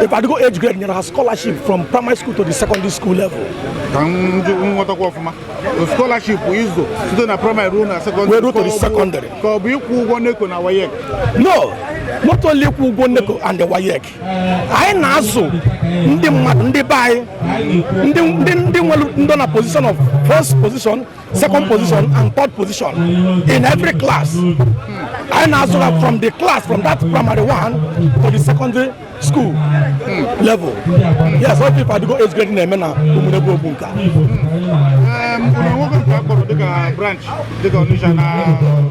Ifeadigo age grade nyere ha scholarship from primary school to the secondary school level. Ka m nghọtakwa ọfụma, scholarship ịzụ site na primary ruo na secondary? Wee ruo to the ka ọ bụ- secondary. Ka ọ bụ ịkwụ ụgwọ NECO na WAEC? No, not only ịkwụ ụgwọ NECO and the WAEC. Anyị na-azụ ndị mmadụ, ndị be anyị, ndị nwere ndị na position of first position, second position and third position in every class. Anyị na-azụ ha from the class, from that primary one to the secondary school level. Yes, ọ bụ Ifeadigo age grade na-eme na Ụmụnebo Ogbunka. Unu enwego nke a kpọrọ dịka branch, dịka Onitsha na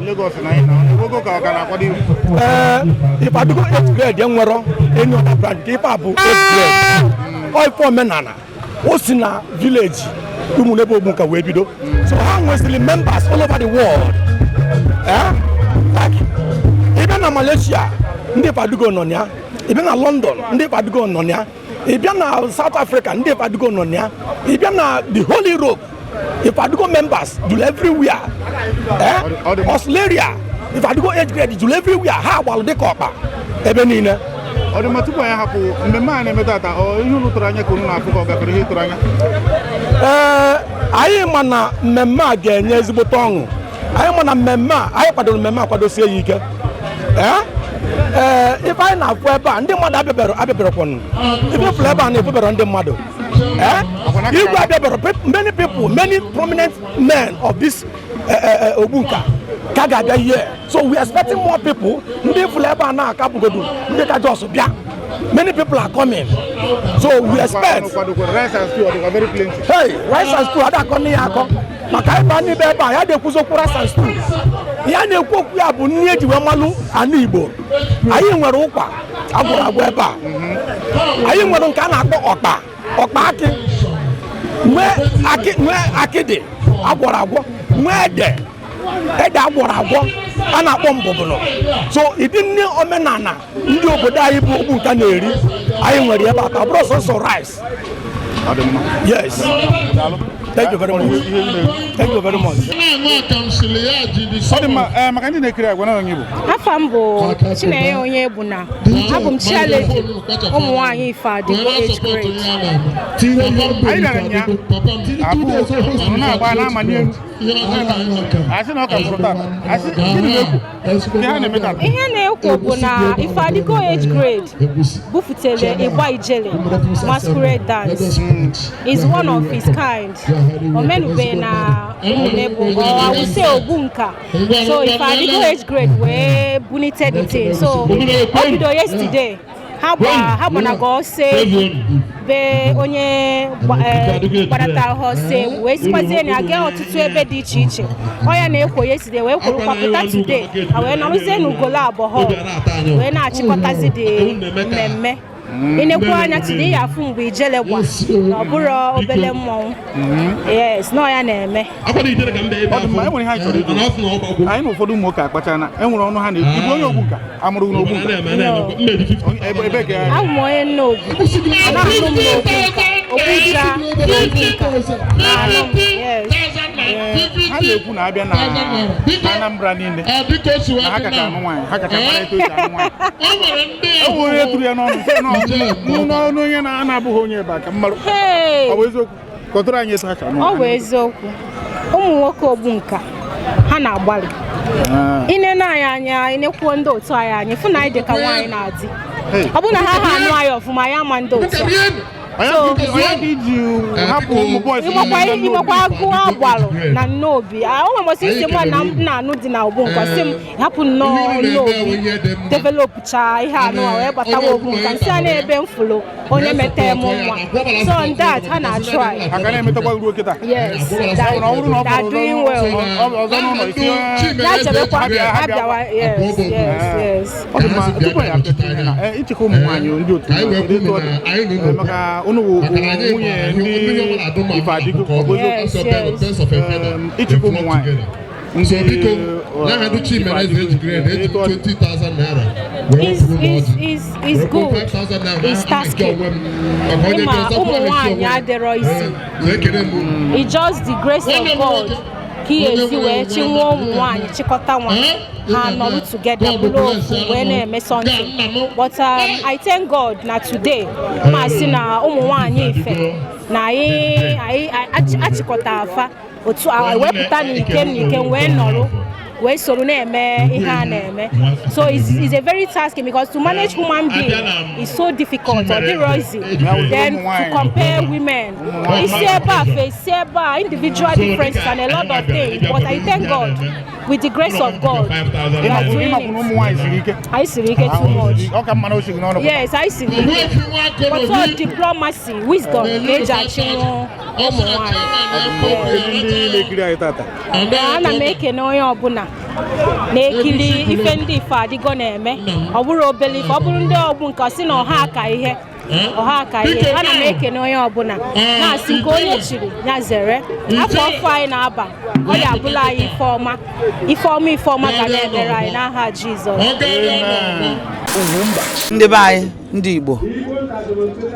Lagos na anyị na enwego, ka ọ ka na-akwado iwu? Ee, Ifeadigo age grade enwero any other branch. Nke ife a bụ age grade, ọ ife omenala o si na village Ụmụnebo Ogbunka wee bido. So ha nwesịrị members all over the world. Like ị bịa na Malaysia, ndị Ifeadigo nọ na ya. Ị bịa na London, ndị Ifeadigo nọ na ya. Ị bịa na South Africa, ndị Ifeadigo nọ na ya. Ị bịa na the whole Europe, Ifeadigo members juru everywhere. Australia, Ifeadigo age grade juru everywhere. Ha gbalụ dịka ọkpa ebe niile. Ọ dị mma. Tupu anyị hapụ mmemme a na-eme tata, ọ ihe unu tụrụ anya ka unu na-afụ, ka ọ gafere ihe tụrụ anya? Ee, anyị ma na mmemme a ga-enye ezigbote ọṅụ. Anyị ma na mmemme a, anyị kwadoro mmemme a kwadosie ya ike. Ee, ife anyị na-afụ ebe a, ndị mmadụ abịabere abịaberekwanụ. Ife fụrụ ebe a na-efubere ndị mmadụ, ee, igwe abịabere. Many people, many prominent men of this Ogbunka ka ga-abịa here, so we are expecting more people. Ndị fụrụ ebe a na-aka bụgodu ndị ka just bịa. Many people are coming, so we expect. Rice and stew, ọ dịkwa very plenty? Hey, rice and stew ada akọ nne ya akọ maka ịba n'ibe ebe a. Ya na-ekwuzi okwu rice and stew, ya na-ekwu okwu ya bụ nri eji wee malụ ana Igbo. Anyị nwere ụkwa agwụrụ agwụ ebe a. Anyị nwere nke a na-akpọ ọkpa, ọkpa akị, nwee akị, nwee akịdị agwọrọ agwọ, nwee ede, ede agwọrọ agwọ a na-akpọ mbụbụnụ. So ịdị nne omenala ndị obodo anyị bụ Ogbunka na-eri, anyị nwere ebe a, ka ọ bụrụ sọsọ rice. Yes, thank you very much, thank you very much. Ọ dị mma. Ee, maka ndị na-ekiri agwa na onye bụ Afa m bụ Chinenye Onye bụ na abụ m chairlady ụmụ nwaanyị Ifeadigo age grade. Anyị bịara nya abụ unu na-agba na-amanye elu, asị na ọ ka fụrụ tata, asị gịnị na-ekwu ihe ha na-eme tata? Ihe na-ekwo bụ na Ifeadigo age grade bufutere ịgba ijele masquerade dance, is one of its kind omenube na Ụmụnebo, or I would say Ogbunka. So Ifeadigo age grade wee bunite the thing. So o bido yesterday, ha gba, ha gbanaga ọsọ egwu be onye gbadatara ha ọsọ egwu, wee sikwazie na aga ọtụtụ ebe dị iche iche. Ọ ya na-ekwo yesterday wee kworokwa pụta today, ha wee nọrụzie n'Ugolo Abọ hall wee na-achịkọtazi dị mmemme. Ịnekwu anya today, ya afụ mgbe ijele gba na ọ bụrụ obele mmọnwụ. Yes, nọ ya na-eme. Ọ dị mma. Enwere ihe anyị chọrọ ịjụ anyị na ụfọdụ ụmụ nwoke akpachana enwere ọnụ ha na-ekwu. Ịbụ onye Ogbunka, amụrụ gị n'Ogbunka? Ebe ka? Abụ m onye Nnobi. Anaghị m n'Ogbunka, Ogbuja n'Ogbunka na-anụ m. Yes. Ha na-ekwu na abịa na Anambra niile na ha kacha anụ nwaanyị, ha kacha mara etu esi anụ nwaanyị. E nwere onye tụrụ ya n'ọnụ sị na n'ọnụ onye na-abụghị onye ebe a ka mmarụ. Hey! Ọ bụ eziokwu? Kọtụrụ anyị etu ha ka anụ. Ọ bụ eziokwu, ụmụ nwoke Ogbunka ha na-agbalị. Inene anyị anya, inekwuo ndị otu anyị anya, fụ na anyị dị ka nwaanyị na-adị. Ọ bụ na ha anụ anyị ọfụma, anyị ama ndị otu a. So, onye ka iji hapụ ụmụ boys? Ịmakwa agụ agbalụ na Nnobi. O nwere mbọsị isi mụ na m na-anụ dị na Ogbunka, sị m hapụ nnọọ Nnobi developụcha ihe anụ a wee batawa Ogbunka, nsị a na-ebe m fụlụ onye mete m nwa. So on that, ha na-try. Aka na-emetakwa ruo kịta. Yes, Ọ bụrụ na ọ they are doing well. Ọzọ n'ụlọ isi. Ya chebekwa abịawa. Yes. Ọ dị mma. Tupu anyị apịacha ihe na ịchịkọ ụmụ nwaanyị ndị otu na kedu etu ọ dị? Maka unu bụ nwunye ndị Ifeadigo, ọ bụ Yes, eziokwu? yes. Ịchịkọ ụmụ nwaanyị So ndị biko, n'aha Chimereze age grade, eji m 20,000 naira wee Is wepụrụ m is ọjị. is Wepụ good. 5,000 naira Is n'aha nke tasking. onwe m. Maka onye Ịma bịa, ụmụ ọzọ nwaanyị kwụọ adịrọ isi. So ekele m unu. It's just the grace of God. Ka ihe esi wee chinwuo ụmụ nwaanyị, chịkọta nwa ha, nọrọ together, bụrụ ofu wee na-eme something. But I thank God na today, ma sị na ụmụ nwaanyị Ife na anyị achịkọta afa otu a wepụta n'ikem n'ikem wee nọrọ wee soro na-eme ihe a na-eme. So it's a very tasking, because to manage human being is so difficult, ọ dịrọ easy. Then to compare women, isi ebe a face ebe a, individual differences and a lot of things. But I thank God, with the grace of God, we are doing Ịmakwu na it. Ụmụ nwaanyị siri ike. Anyị siri ike too much. Ọ ka mma na o siri n'ọnụ pụta. Yes, anyị siri ike, but all diplomacy, wisdom ka eji achịnwu ụmụ nwanyị. Kedu ndị na-ekiri anyị tata? Ana m ekene onye ọbụla na-ekiri ife ndị Ife Adịgo na-eme. Ọ bụrụ obele ife, ọ bụrụ ndị ọgbụ nke si na ọha aka ihe, ọha aka ihe. Ana m ekene onye ọbụla, na-asị nke onye chiri ya zere. Afọ ọfụ anyị na-aba, ọ ya abụla anyị ife ọma, ife ọma, ife ọma ga na-emere anyị n'aha Jizọs. Ndị be anyị, ndị Igbo,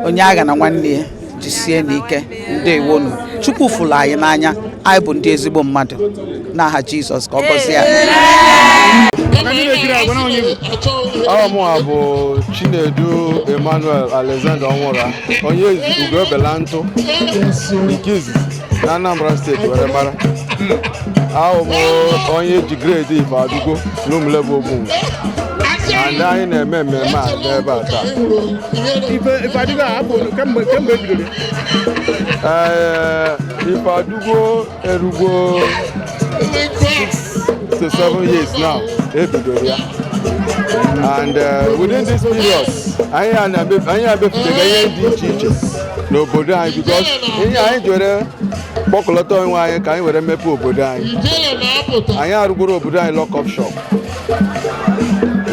onye agha na nwanne ya, jisie n'ike. Ndewonu. Chukwu fụrụ anyị n'anya. Anyị bụ ndị ezigbo mmadụ. N'aha Jizọs, ka ọ gọzie anyị. Aha mụ a bụ Chinedu Emmanuel Alexander Onwura, onye Ugobela ntụ nke izizi na Anambra Steeti were mara. Ahụ m onye ji grade Ife Adịgo n'Ụmụlebe Ogbunka, and anyị na-eme mmemme a n'ebe a taa. Ife Adịgo a afọ kemgbe e bidoro ya? Ee, Ife Adịgo erugo 6 to 7 years now ebidoro ya, and within this period anyị emepụtaga ihe dị iche iche n'obodo anyị, because ihe anyị ji were kpọkọlọta onwe anyị ka anyị were mepee obodo anyị. Anyị arụgoro obodo anyị lock up shop,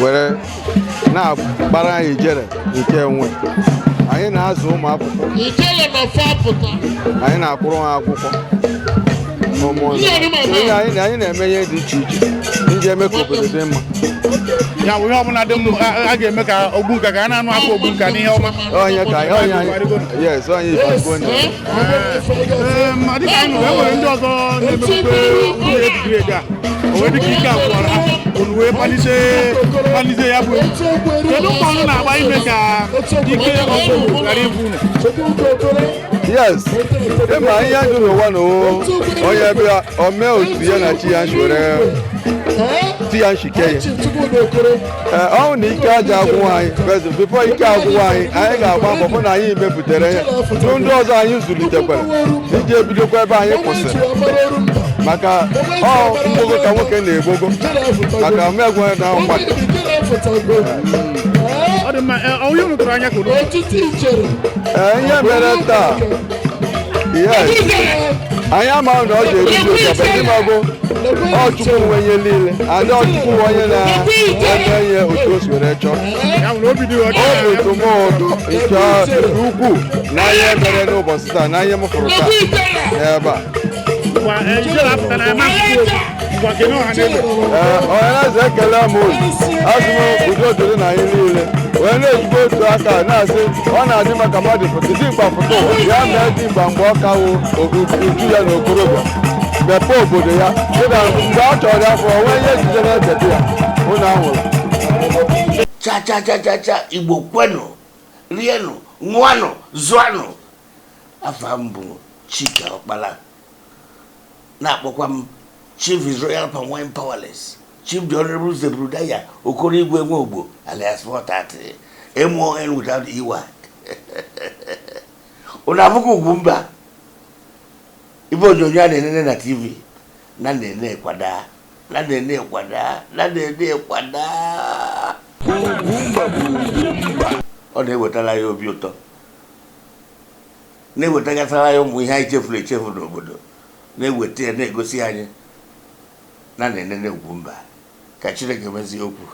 were na-akpara anyị ijere nke nwe. Anyị na-azụ ụmụ akwụkwọ, anyị na-akwụrụ ha akwụkwọ ụmụ ihe. Anyị na-eme ihe dị iche iche iji eme ka obodo dị mma. Ya bụ ihe ọbụla dị mma a ga-eme ka Ogbunka, ka a na-anụ afọ Ogbunka n'ihe ọma. Onye ka onye anyị, yes, onye Ife Adịgo na Ee, ma dịka anyị nụrụ, e nwere ndị ọzọ na-emepụta ụlọ age grade a, o wee dịka ike agwụkwara ha, unu wee palite ya bụ egwu. Kedu mbọ unu na-agba ime ka ike ọgwụgwụ ghara ịbụ unu? Yes, ịma ihe dị n'ụwa na onye bịa o mee otu ya na chi ya nshi were ti ya nshike ya. Ee, ọ bụ na ike aja agwụwa anyị before ike agwụwa anyị, anyị ga-agba mbọ hụ na anyị mepụtara ya tụ ndị ọzọ anyị zụlitekwara iji ebidokwa ebe anyị kwụsịrị, maka ọ mgbogo ka nwoke na-egbogo maka mmegwu na mgbada. Ọ dị mma. Ee, onye unu tụrụ anya ka unu Ee, ihe mere taa, yes, anyị amaghị na ọ ga-eruzi ụzọ bedịmago. Ọ Chukwu nwe ihe niile, ada ọ Chukwu nwe onye na-eme ihe otu o si were chọọ. Obi tụ m ụtọ nke ukwuu na ihe mere n'ụbọchị taa, na ihe m fụrụ taa n'ebe a. Ngwa, ijele apụta na ama ngwa, kene ọha na eze. Ee, ọhaneze, ekele m unu. Asị m udo dịrị na anyị niile, wee na-ejikwa otu aka na-asị ọ na-adị maka mmadụ pụta dimkpa pụta ụwa ya mee dimkpa mgbe ọ kawo uju ya na okorobịa, mepee obodo ya dịka mgbe ọ chọrọ ya fụọ nwee ihe ejije na-echeta ya. Unu anwụrụ. Cha cha cha cha cha! Igbo kwenụ, rienụ, ṅụanụ, zụanụ. Afa m bụ Chika Ọkpala, na-akpọkwa m Chief His Royal Palm Wine Powerless, Chief the Honorable Zebrudaya Okoro Igwe Nwogbo, alias 430 mon without ey. Unu abụghị Ugwumba, ibe onyonyo a na-enene na TV na na-ene kwada na na-ene kwada na na-ene kwada. Ọ na-ewetara ya obi ụtọ, na-ewetagasara ya ụmụ ihe anyị chefuru echefu n'obodo, na-eweta ya, na-egosi anyị na na-enene Ugwumba. Ka Chineke mezie okwu.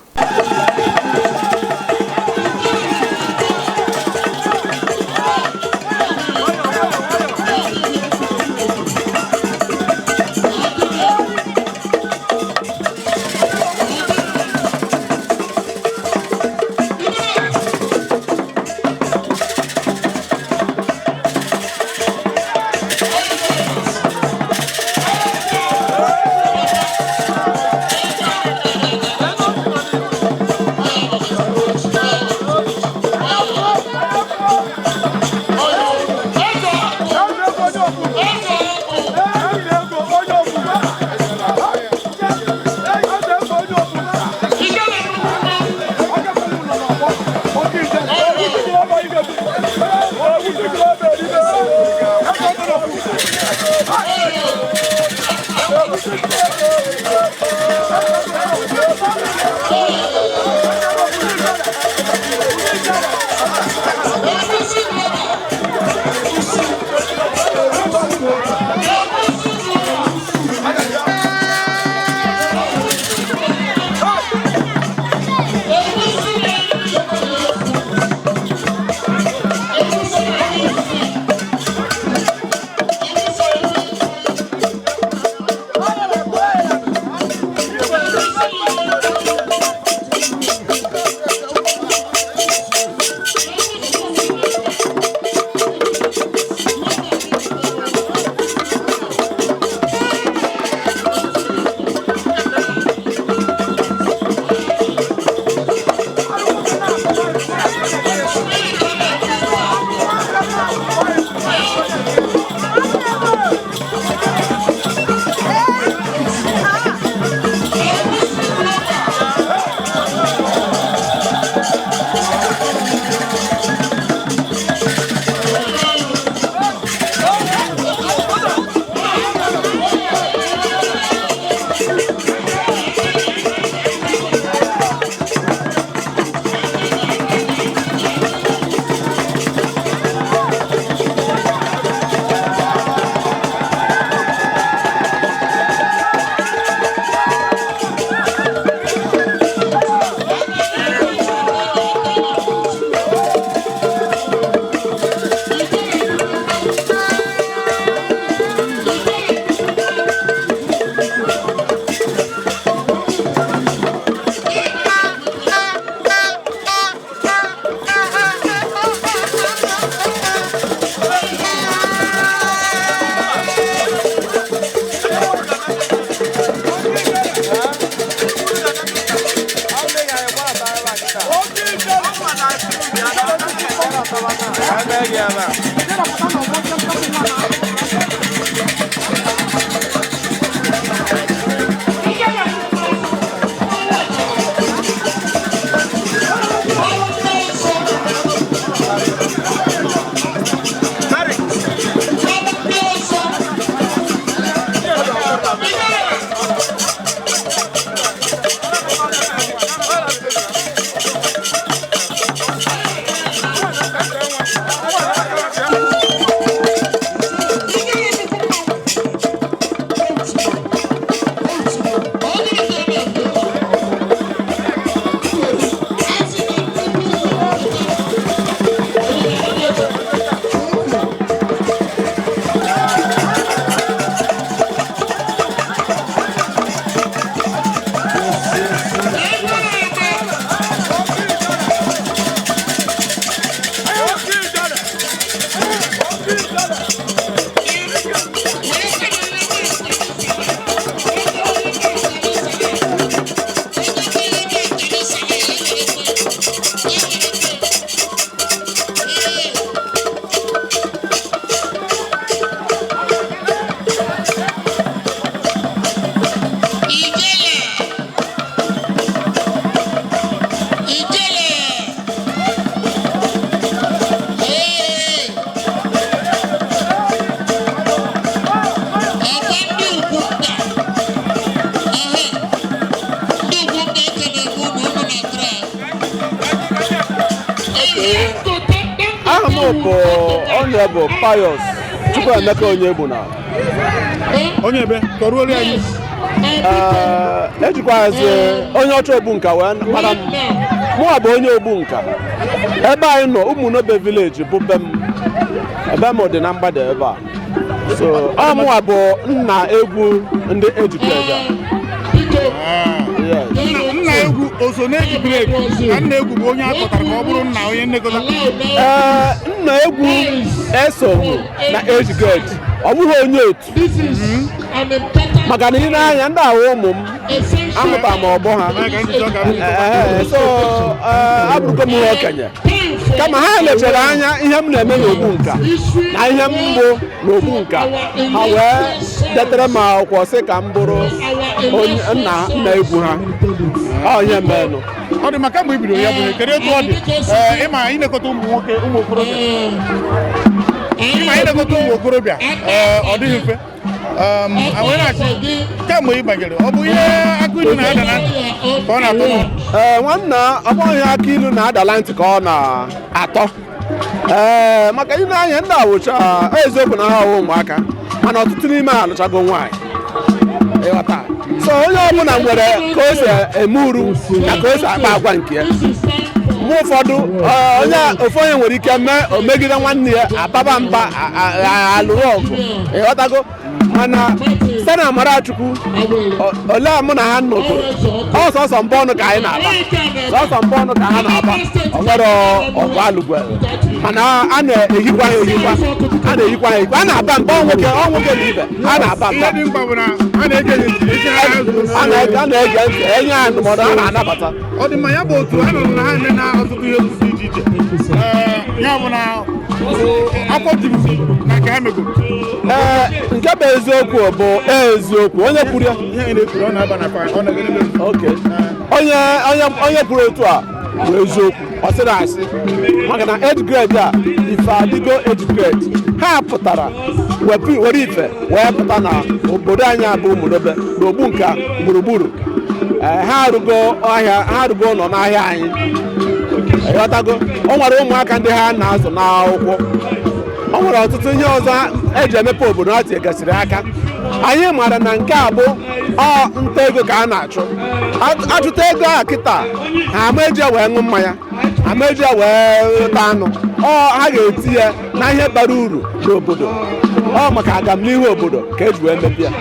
Aha m bụ Honorable Pius Chukwuemeka Onyegbuna. Onye ebe kọruolu anyị. Ejikwazi onye ọcha Ogbunka wee mara m. Mụnwa bụ onye Ogbunka. Ebe anyị nọ Ụmụnobe village bụ be m. Ebe m dị na mgbada ebe a. So ọ mụnwa bụ nna egwu ndị ejikwa. Nna egwu o so na-eji breki ka nna egwu bụ onye a kpọtara ka ọ bụrụ nna onye nlekọta. Ee, nna egwu esoghi na age grade, ọ bụghị onye otu, maka na ị na-anya ndị ahụ ụmụ m amụta m ọgbọ ha. Ee, so abụrụgo m okenye, kama ha lechara anya ihe m na-eme n'Ogbunka na ihe m bụ n'Ogbunka, ha wee detere m akwụkwọ sị ka m bụrụ onye nna nna egwu ha. Ọ ihe menụ. Ọ dị maka mgbe i bidoro ya bụ ihe, kedu etu ọ dị? Ee, ịma ịnekọta ụmụ nwoke, ụmụ okorobịa, ịma ịnekọta ụmụ okorobịa, ee, ọ dịghị mfe. Wee na-asị, kemgbe ị banyere, ọ bụ ihe akụ ilu na-ada na ntị ka ọ na-atọ n'ụtọ? Ee, nwanna, ọ bụghị ihe aka ilu na-adala ntị ka ọ na-atọ. Ee, maka ile anya ndị awụcha, eziokwu na ha awụ ụmụaka, mana ọtụtụ n'ime ha alụchago nwaanyị, ịghọta? So onye ọbụla nwere ka o si eme uru na ka o si akpa agwa nke ya. Mgbe ụfọdụ, onye ofu onye nwere ike mee o megide nwanne ya, ababa mba, alụrụ ọgụ, ịghọtago? Mana site na amara Chukwu, ole mụ na ha nọkọrọ, ọ sọsọ mbọ ọnụ ka anyị na-aba, sọsọ mbọ ọnụ ka ha na-aba. Ọ nwere ọgụ alụgwe, mana a na-ehikwa ha ehikwa, a na-ehikwa ha ehikwa, a na-aba mba. Ọ nwoke, ọ nwoke na ibe a na-aba mba. Ihe dị mkpa bụ na a na-ege ntị, esi ha azụ. A na-ege ntị, enye ha ndụmọdụ, a na-anabata. Ọ dị mma. Ya bụ otu a nụrụ na ha eme na ọtụtụ ihe dị iche iche. Ee, ya bụ na afọ juru na nke ha megoro. Ee, nke bụ eziokwu bụ eziokwu onye kwuru ya. Ihe na-ekwuru, ọ na-aba na ọ na-ebe. Okay. Onye kwuru otu a bụ eziokwu, ọ sịrị asị, maka na age grade a, ife adịgo age grade, ha pụtara were ife wee pụta na obodo anyị abụ Ụmụnobe na Ogbunka gburugburu. Ee, ha arụgo ahịa, ha arụgo ụlọ n'ahịa anyị, ịghọtago? O nwere ụmụaka ndị ha na-azụ n'akwụkwọ, o nwere ọtụtụ ihe ọzọ eji emepe obodo ha tinyegasịrị aka. Anyị maara na nke a bụ ọ nta ego ka a na-achụ. Achụta ego a kịta, ha ama eji ya wee ṅụ mmanya, ama eji ya wee taa anụ. Ọ ha ga-eti ya na ihe bara uru n'obodo, ọ maka agamnihu obodo ka eji wee mepee ya.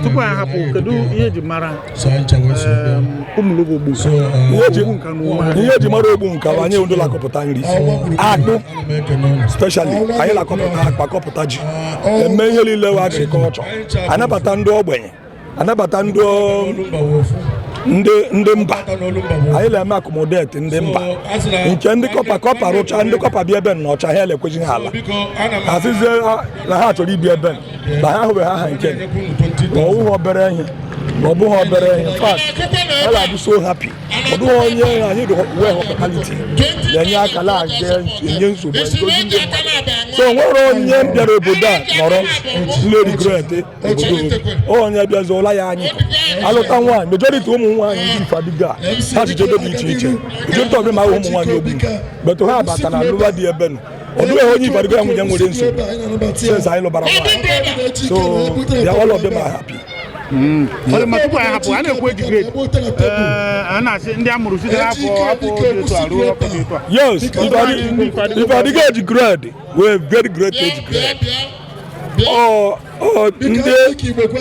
Tupu anyị hapụ, kedu ihe eji mara Umulogbo Ogbu? Ihe eji mara ogbu nka bụ anyị ndị na-akọpụta nri akpụ, specially anyị na-akọpụta akpụ, akọpụta ji, eme ihe niile wụ agrikọlchọ, anabata ndị ogbenye, anabata ndị ndị mba. Anyị na-eme accommodate ndị mba nke ndị kọpa kọpa rụcha, ndị kọpa bịa ebe nnọcha ha elekwezighị ala, asịzie na ha chọrọ ibi ebe na ha ahụbeghị aha nke na ọwụghị obere ihe, na ọ bụghị obere ihe. Fact, ha na-adị so happy. Ọ dịghị onye anyị dị well hospitality na-enye aka na-aga enye nsogbu edozi ndị mmadụ. So nwere onye bịara obodo a nọrọ nle regret obodo, onye bịazuola ya anyị alụta nwaanyị. Majority ụmụ nwaanyị ndị Ifeadigo a ha chichedo dị iche iche, majority ọbụla ma ahụ ụmụ nwaanyị ogbu betụ ha bata na alụba dị ebe nọ. Ọ dịghị onye Ifeadigo ya nwunye nwere nsogbu since anyị lụbara nwaanyị, so they are all of them are happy. Ọ dị mma. Tupu anyị hapụ, a na-ekwu age grade, a na-asị ndị a mụrụ site n'afọ afọ dị etu a ruo afọ dị etu a. Yes, Ifeadigo age grade were very great age grade. Ọ ndị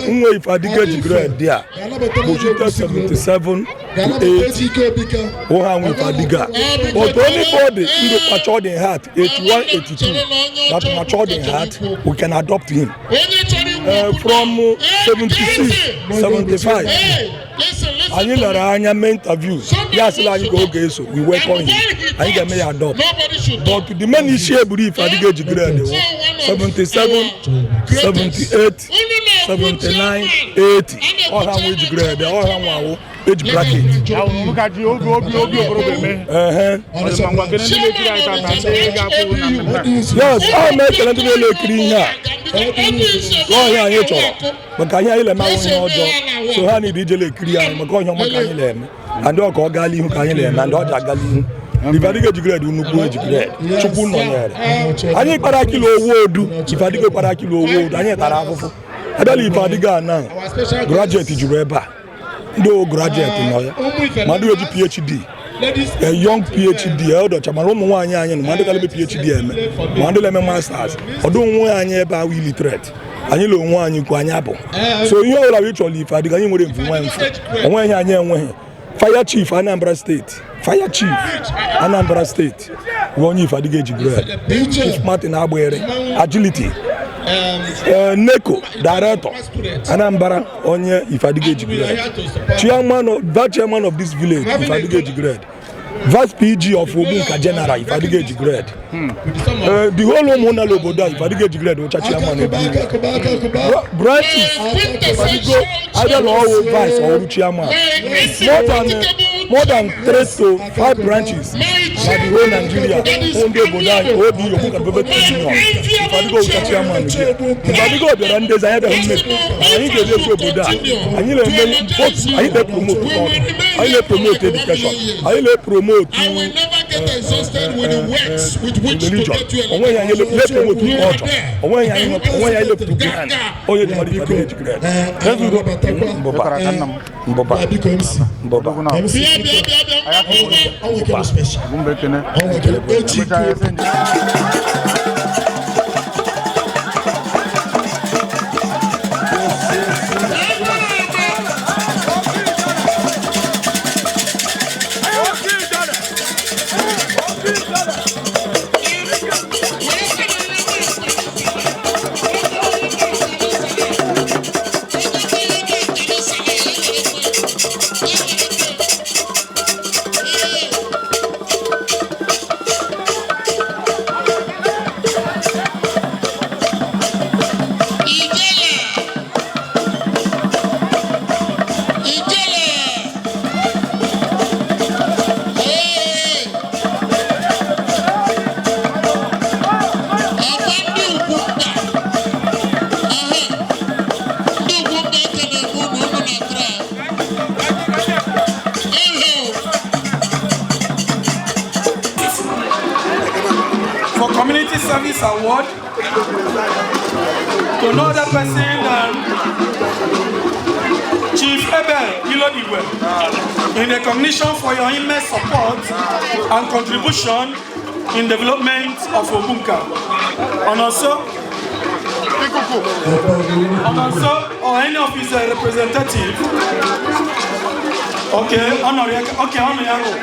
nwe Ifeadigo age grade dị a bụ site 77 to 80 wụ ha nwe Ifeadigo a. But anybody ndị matured in heart, 81, 82, that matured in heart, we can adopt him. From 76, 75, anyị lere anya mee interview ya, sịla anyị ka oge eso, we welcome him, anyị ga-eme ya adopt. But the main isi eburu Ifeadigo age grade wụ 77, 78, 79, 80. Ọha nwe age grade, ọha nwe awụ age bracket. Ka ji obi obi obi okorobịa eme. Ehe. Ọ dị mma. Ngwa, kene ndị na-ekiri anyị tata, ndị ga-akwụ na mmemme a. Yes, a na-ekele ndị niile ekiri ihe a. Ọhịa anyị chọrọ maka ihe anyị na-eme awụ ihe ọjọọ, so ha niile ijele ekiri anyị maka ọhịa ọma ka anyị na-eme, and ọ ka ọ gaala ihu ka anyị na-eme, and ọ ji agala ihu. Ifeadigo age grade nnukwu age grade. Chukwu nọnyere anyị. Kpara kilo owu odu, Ifeadigo kpara kilo owu odu, anyị tara afụfụ. Abịala Ifeadigo a na graduate juru ebe a, ndị o graduate nọ ya, ma ndị eji PhD, a young PhD ọdọcha, mara ụmụ nwaanyị anyị nọ, ma ndị kalebe PhD eme, ma ndị na-eme masters. Ọdụ onwe anyị ebe ahụ illiterate, anyị le onwe anyị kwu anyị abụ. So ihe ọbụla bụ ịchọrọ Ifeadigo, anyị nwere mfu nwe mfu onwe ihe anyị enweghị. Fire chief Anambra Steeti, fire chief Anambra Steeti bụ onye Ifeadigo age grade, Chief Martin Agbere agility. NECO director Anambra, onye Ifeadigo age grade. Chairman of, vice chairman of this village, Ifeadigo age grade. Vice PG of Ogbunka General, Ifeadigo age grade. The whole ụmụnna obodo a, Ifeadigo age grade ụcha chairman ebe niile. Branches Ifeadigo either na ọwụ vice or ọwụ chairman, more than three to five branches na the whole Nigeria. Ndị obodo anyị obi Ogbunka Development Union, Ifeadigo ụcha chairman gị. Ifeadigo bịara ndezi, anyị abịaghị mmebi. Anyị ga-edozi obodo a. Anyị na-eme both, anyị na-epromote culture, anyị na-epromote education, anyị na-epromote religion. Onweghị anyị na-epromote culture, onweghị anyị lepụrụ behind. Onye dị mara Ifeadigo age grade. Mbụba mbụba mbụba mbụba. Service Award to no other person than Chief Ebel Ilodiwe, in recognition for your immense support and contribution in development of Ogbunka. And also, or any of his representative. Okay, honorary, okay, honorary.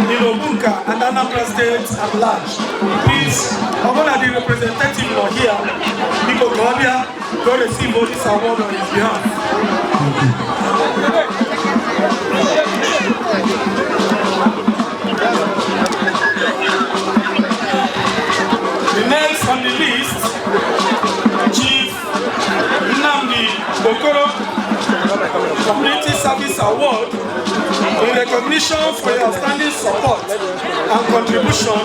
In Ogbunka and Anambra State at large. Please, Obona, the representative not here, Biko Gobia, go receive all this award on his behalf. The next on the list, Chief Nnamdi Okoro, Community Service Award in recognition for your outstanding support and contribution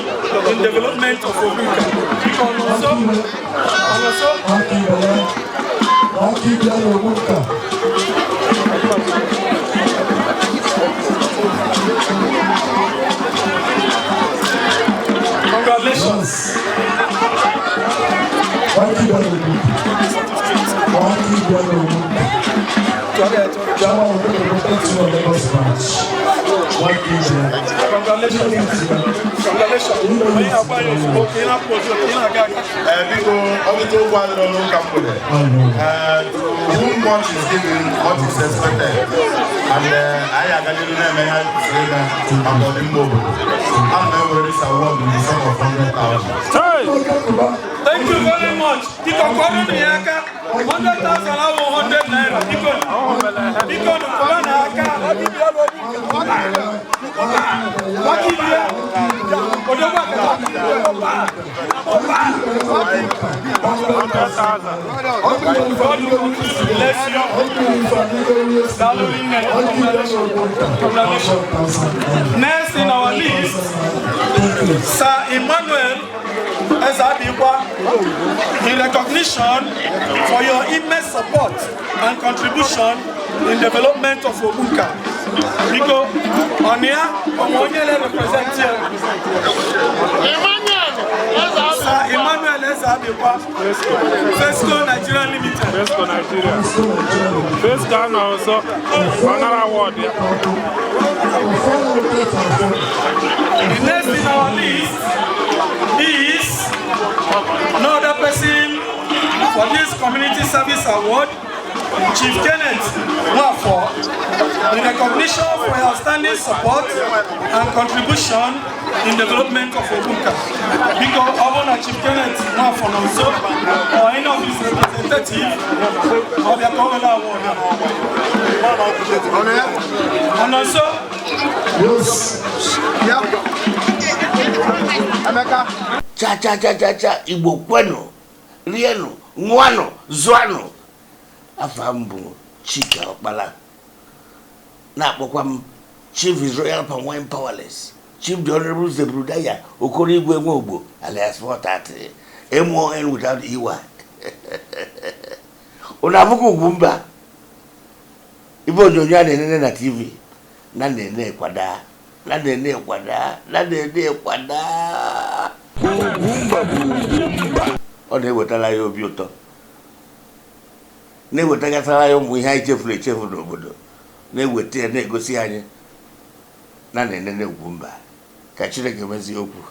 in development of Ogbunka. Biko Onoso, Onoso. Congratulations. Congratulations. Congratulations. Biko, ọtụtụ okwu adịrọ n'ụka mgbede. To whom much is given, much is expected. And anyị aga n'ihu na-eme ihe anyị kwesịrị ime maka ọdịmma obodo. Ana m ewere this award in the sum of 100,000. Thank you very much. Biko, kọrọ nụ ya aka. 100,000 awụ 100 naira. Biko, biko nụ kọrọ na aka. God will continue to bless you. Congratulations. Next in our list, Sir Emmanuel Ezabikwa, in recognition for your immense support and contribution in development of Ogbunka. Biko, Onia, Omonyele represent here. Sir Emmanuel Ezabikwa, Fesco Nigeria Limited. Fesco Nigeria. Fesco and also honor award. The next in our list is no other person for this Community Service Award, Chief Kenneth Nwafo, in recognition for your outstanding support and contribution in development of Ogbunka. Because Obona Chief Kenneth Nwafo Nonso, or any of his representative, of the Kowela Award. Nonso? Yes. Emeka. Cha cha cha cha cha, Igbo kwenu, rienu, ṅụanụ, zụanụ. Afa m bụ Chika Ọkpala. Na-akpọkwa m Chief His Royal Palm Wine Powerless, Chief the Honorable Zebrudaya Okoroigwe Nwogbo alias 430, MON without EY. Unu afụkwa Ugwumba, ife onyonyo a na-enene na TV, na na-ene kwada, na na-ene kwada, na na-ene kwada. Ugwumba bụ Ugwumba. Ọ na-ewetara ya obi ụtọ, na-ewetagasara ya ụmụ ihe anyị chefuru echefu n'obodo, na-eweta ya na-egosi anyị na na-enene Ugwumba. Ka Chineke mezie okwu.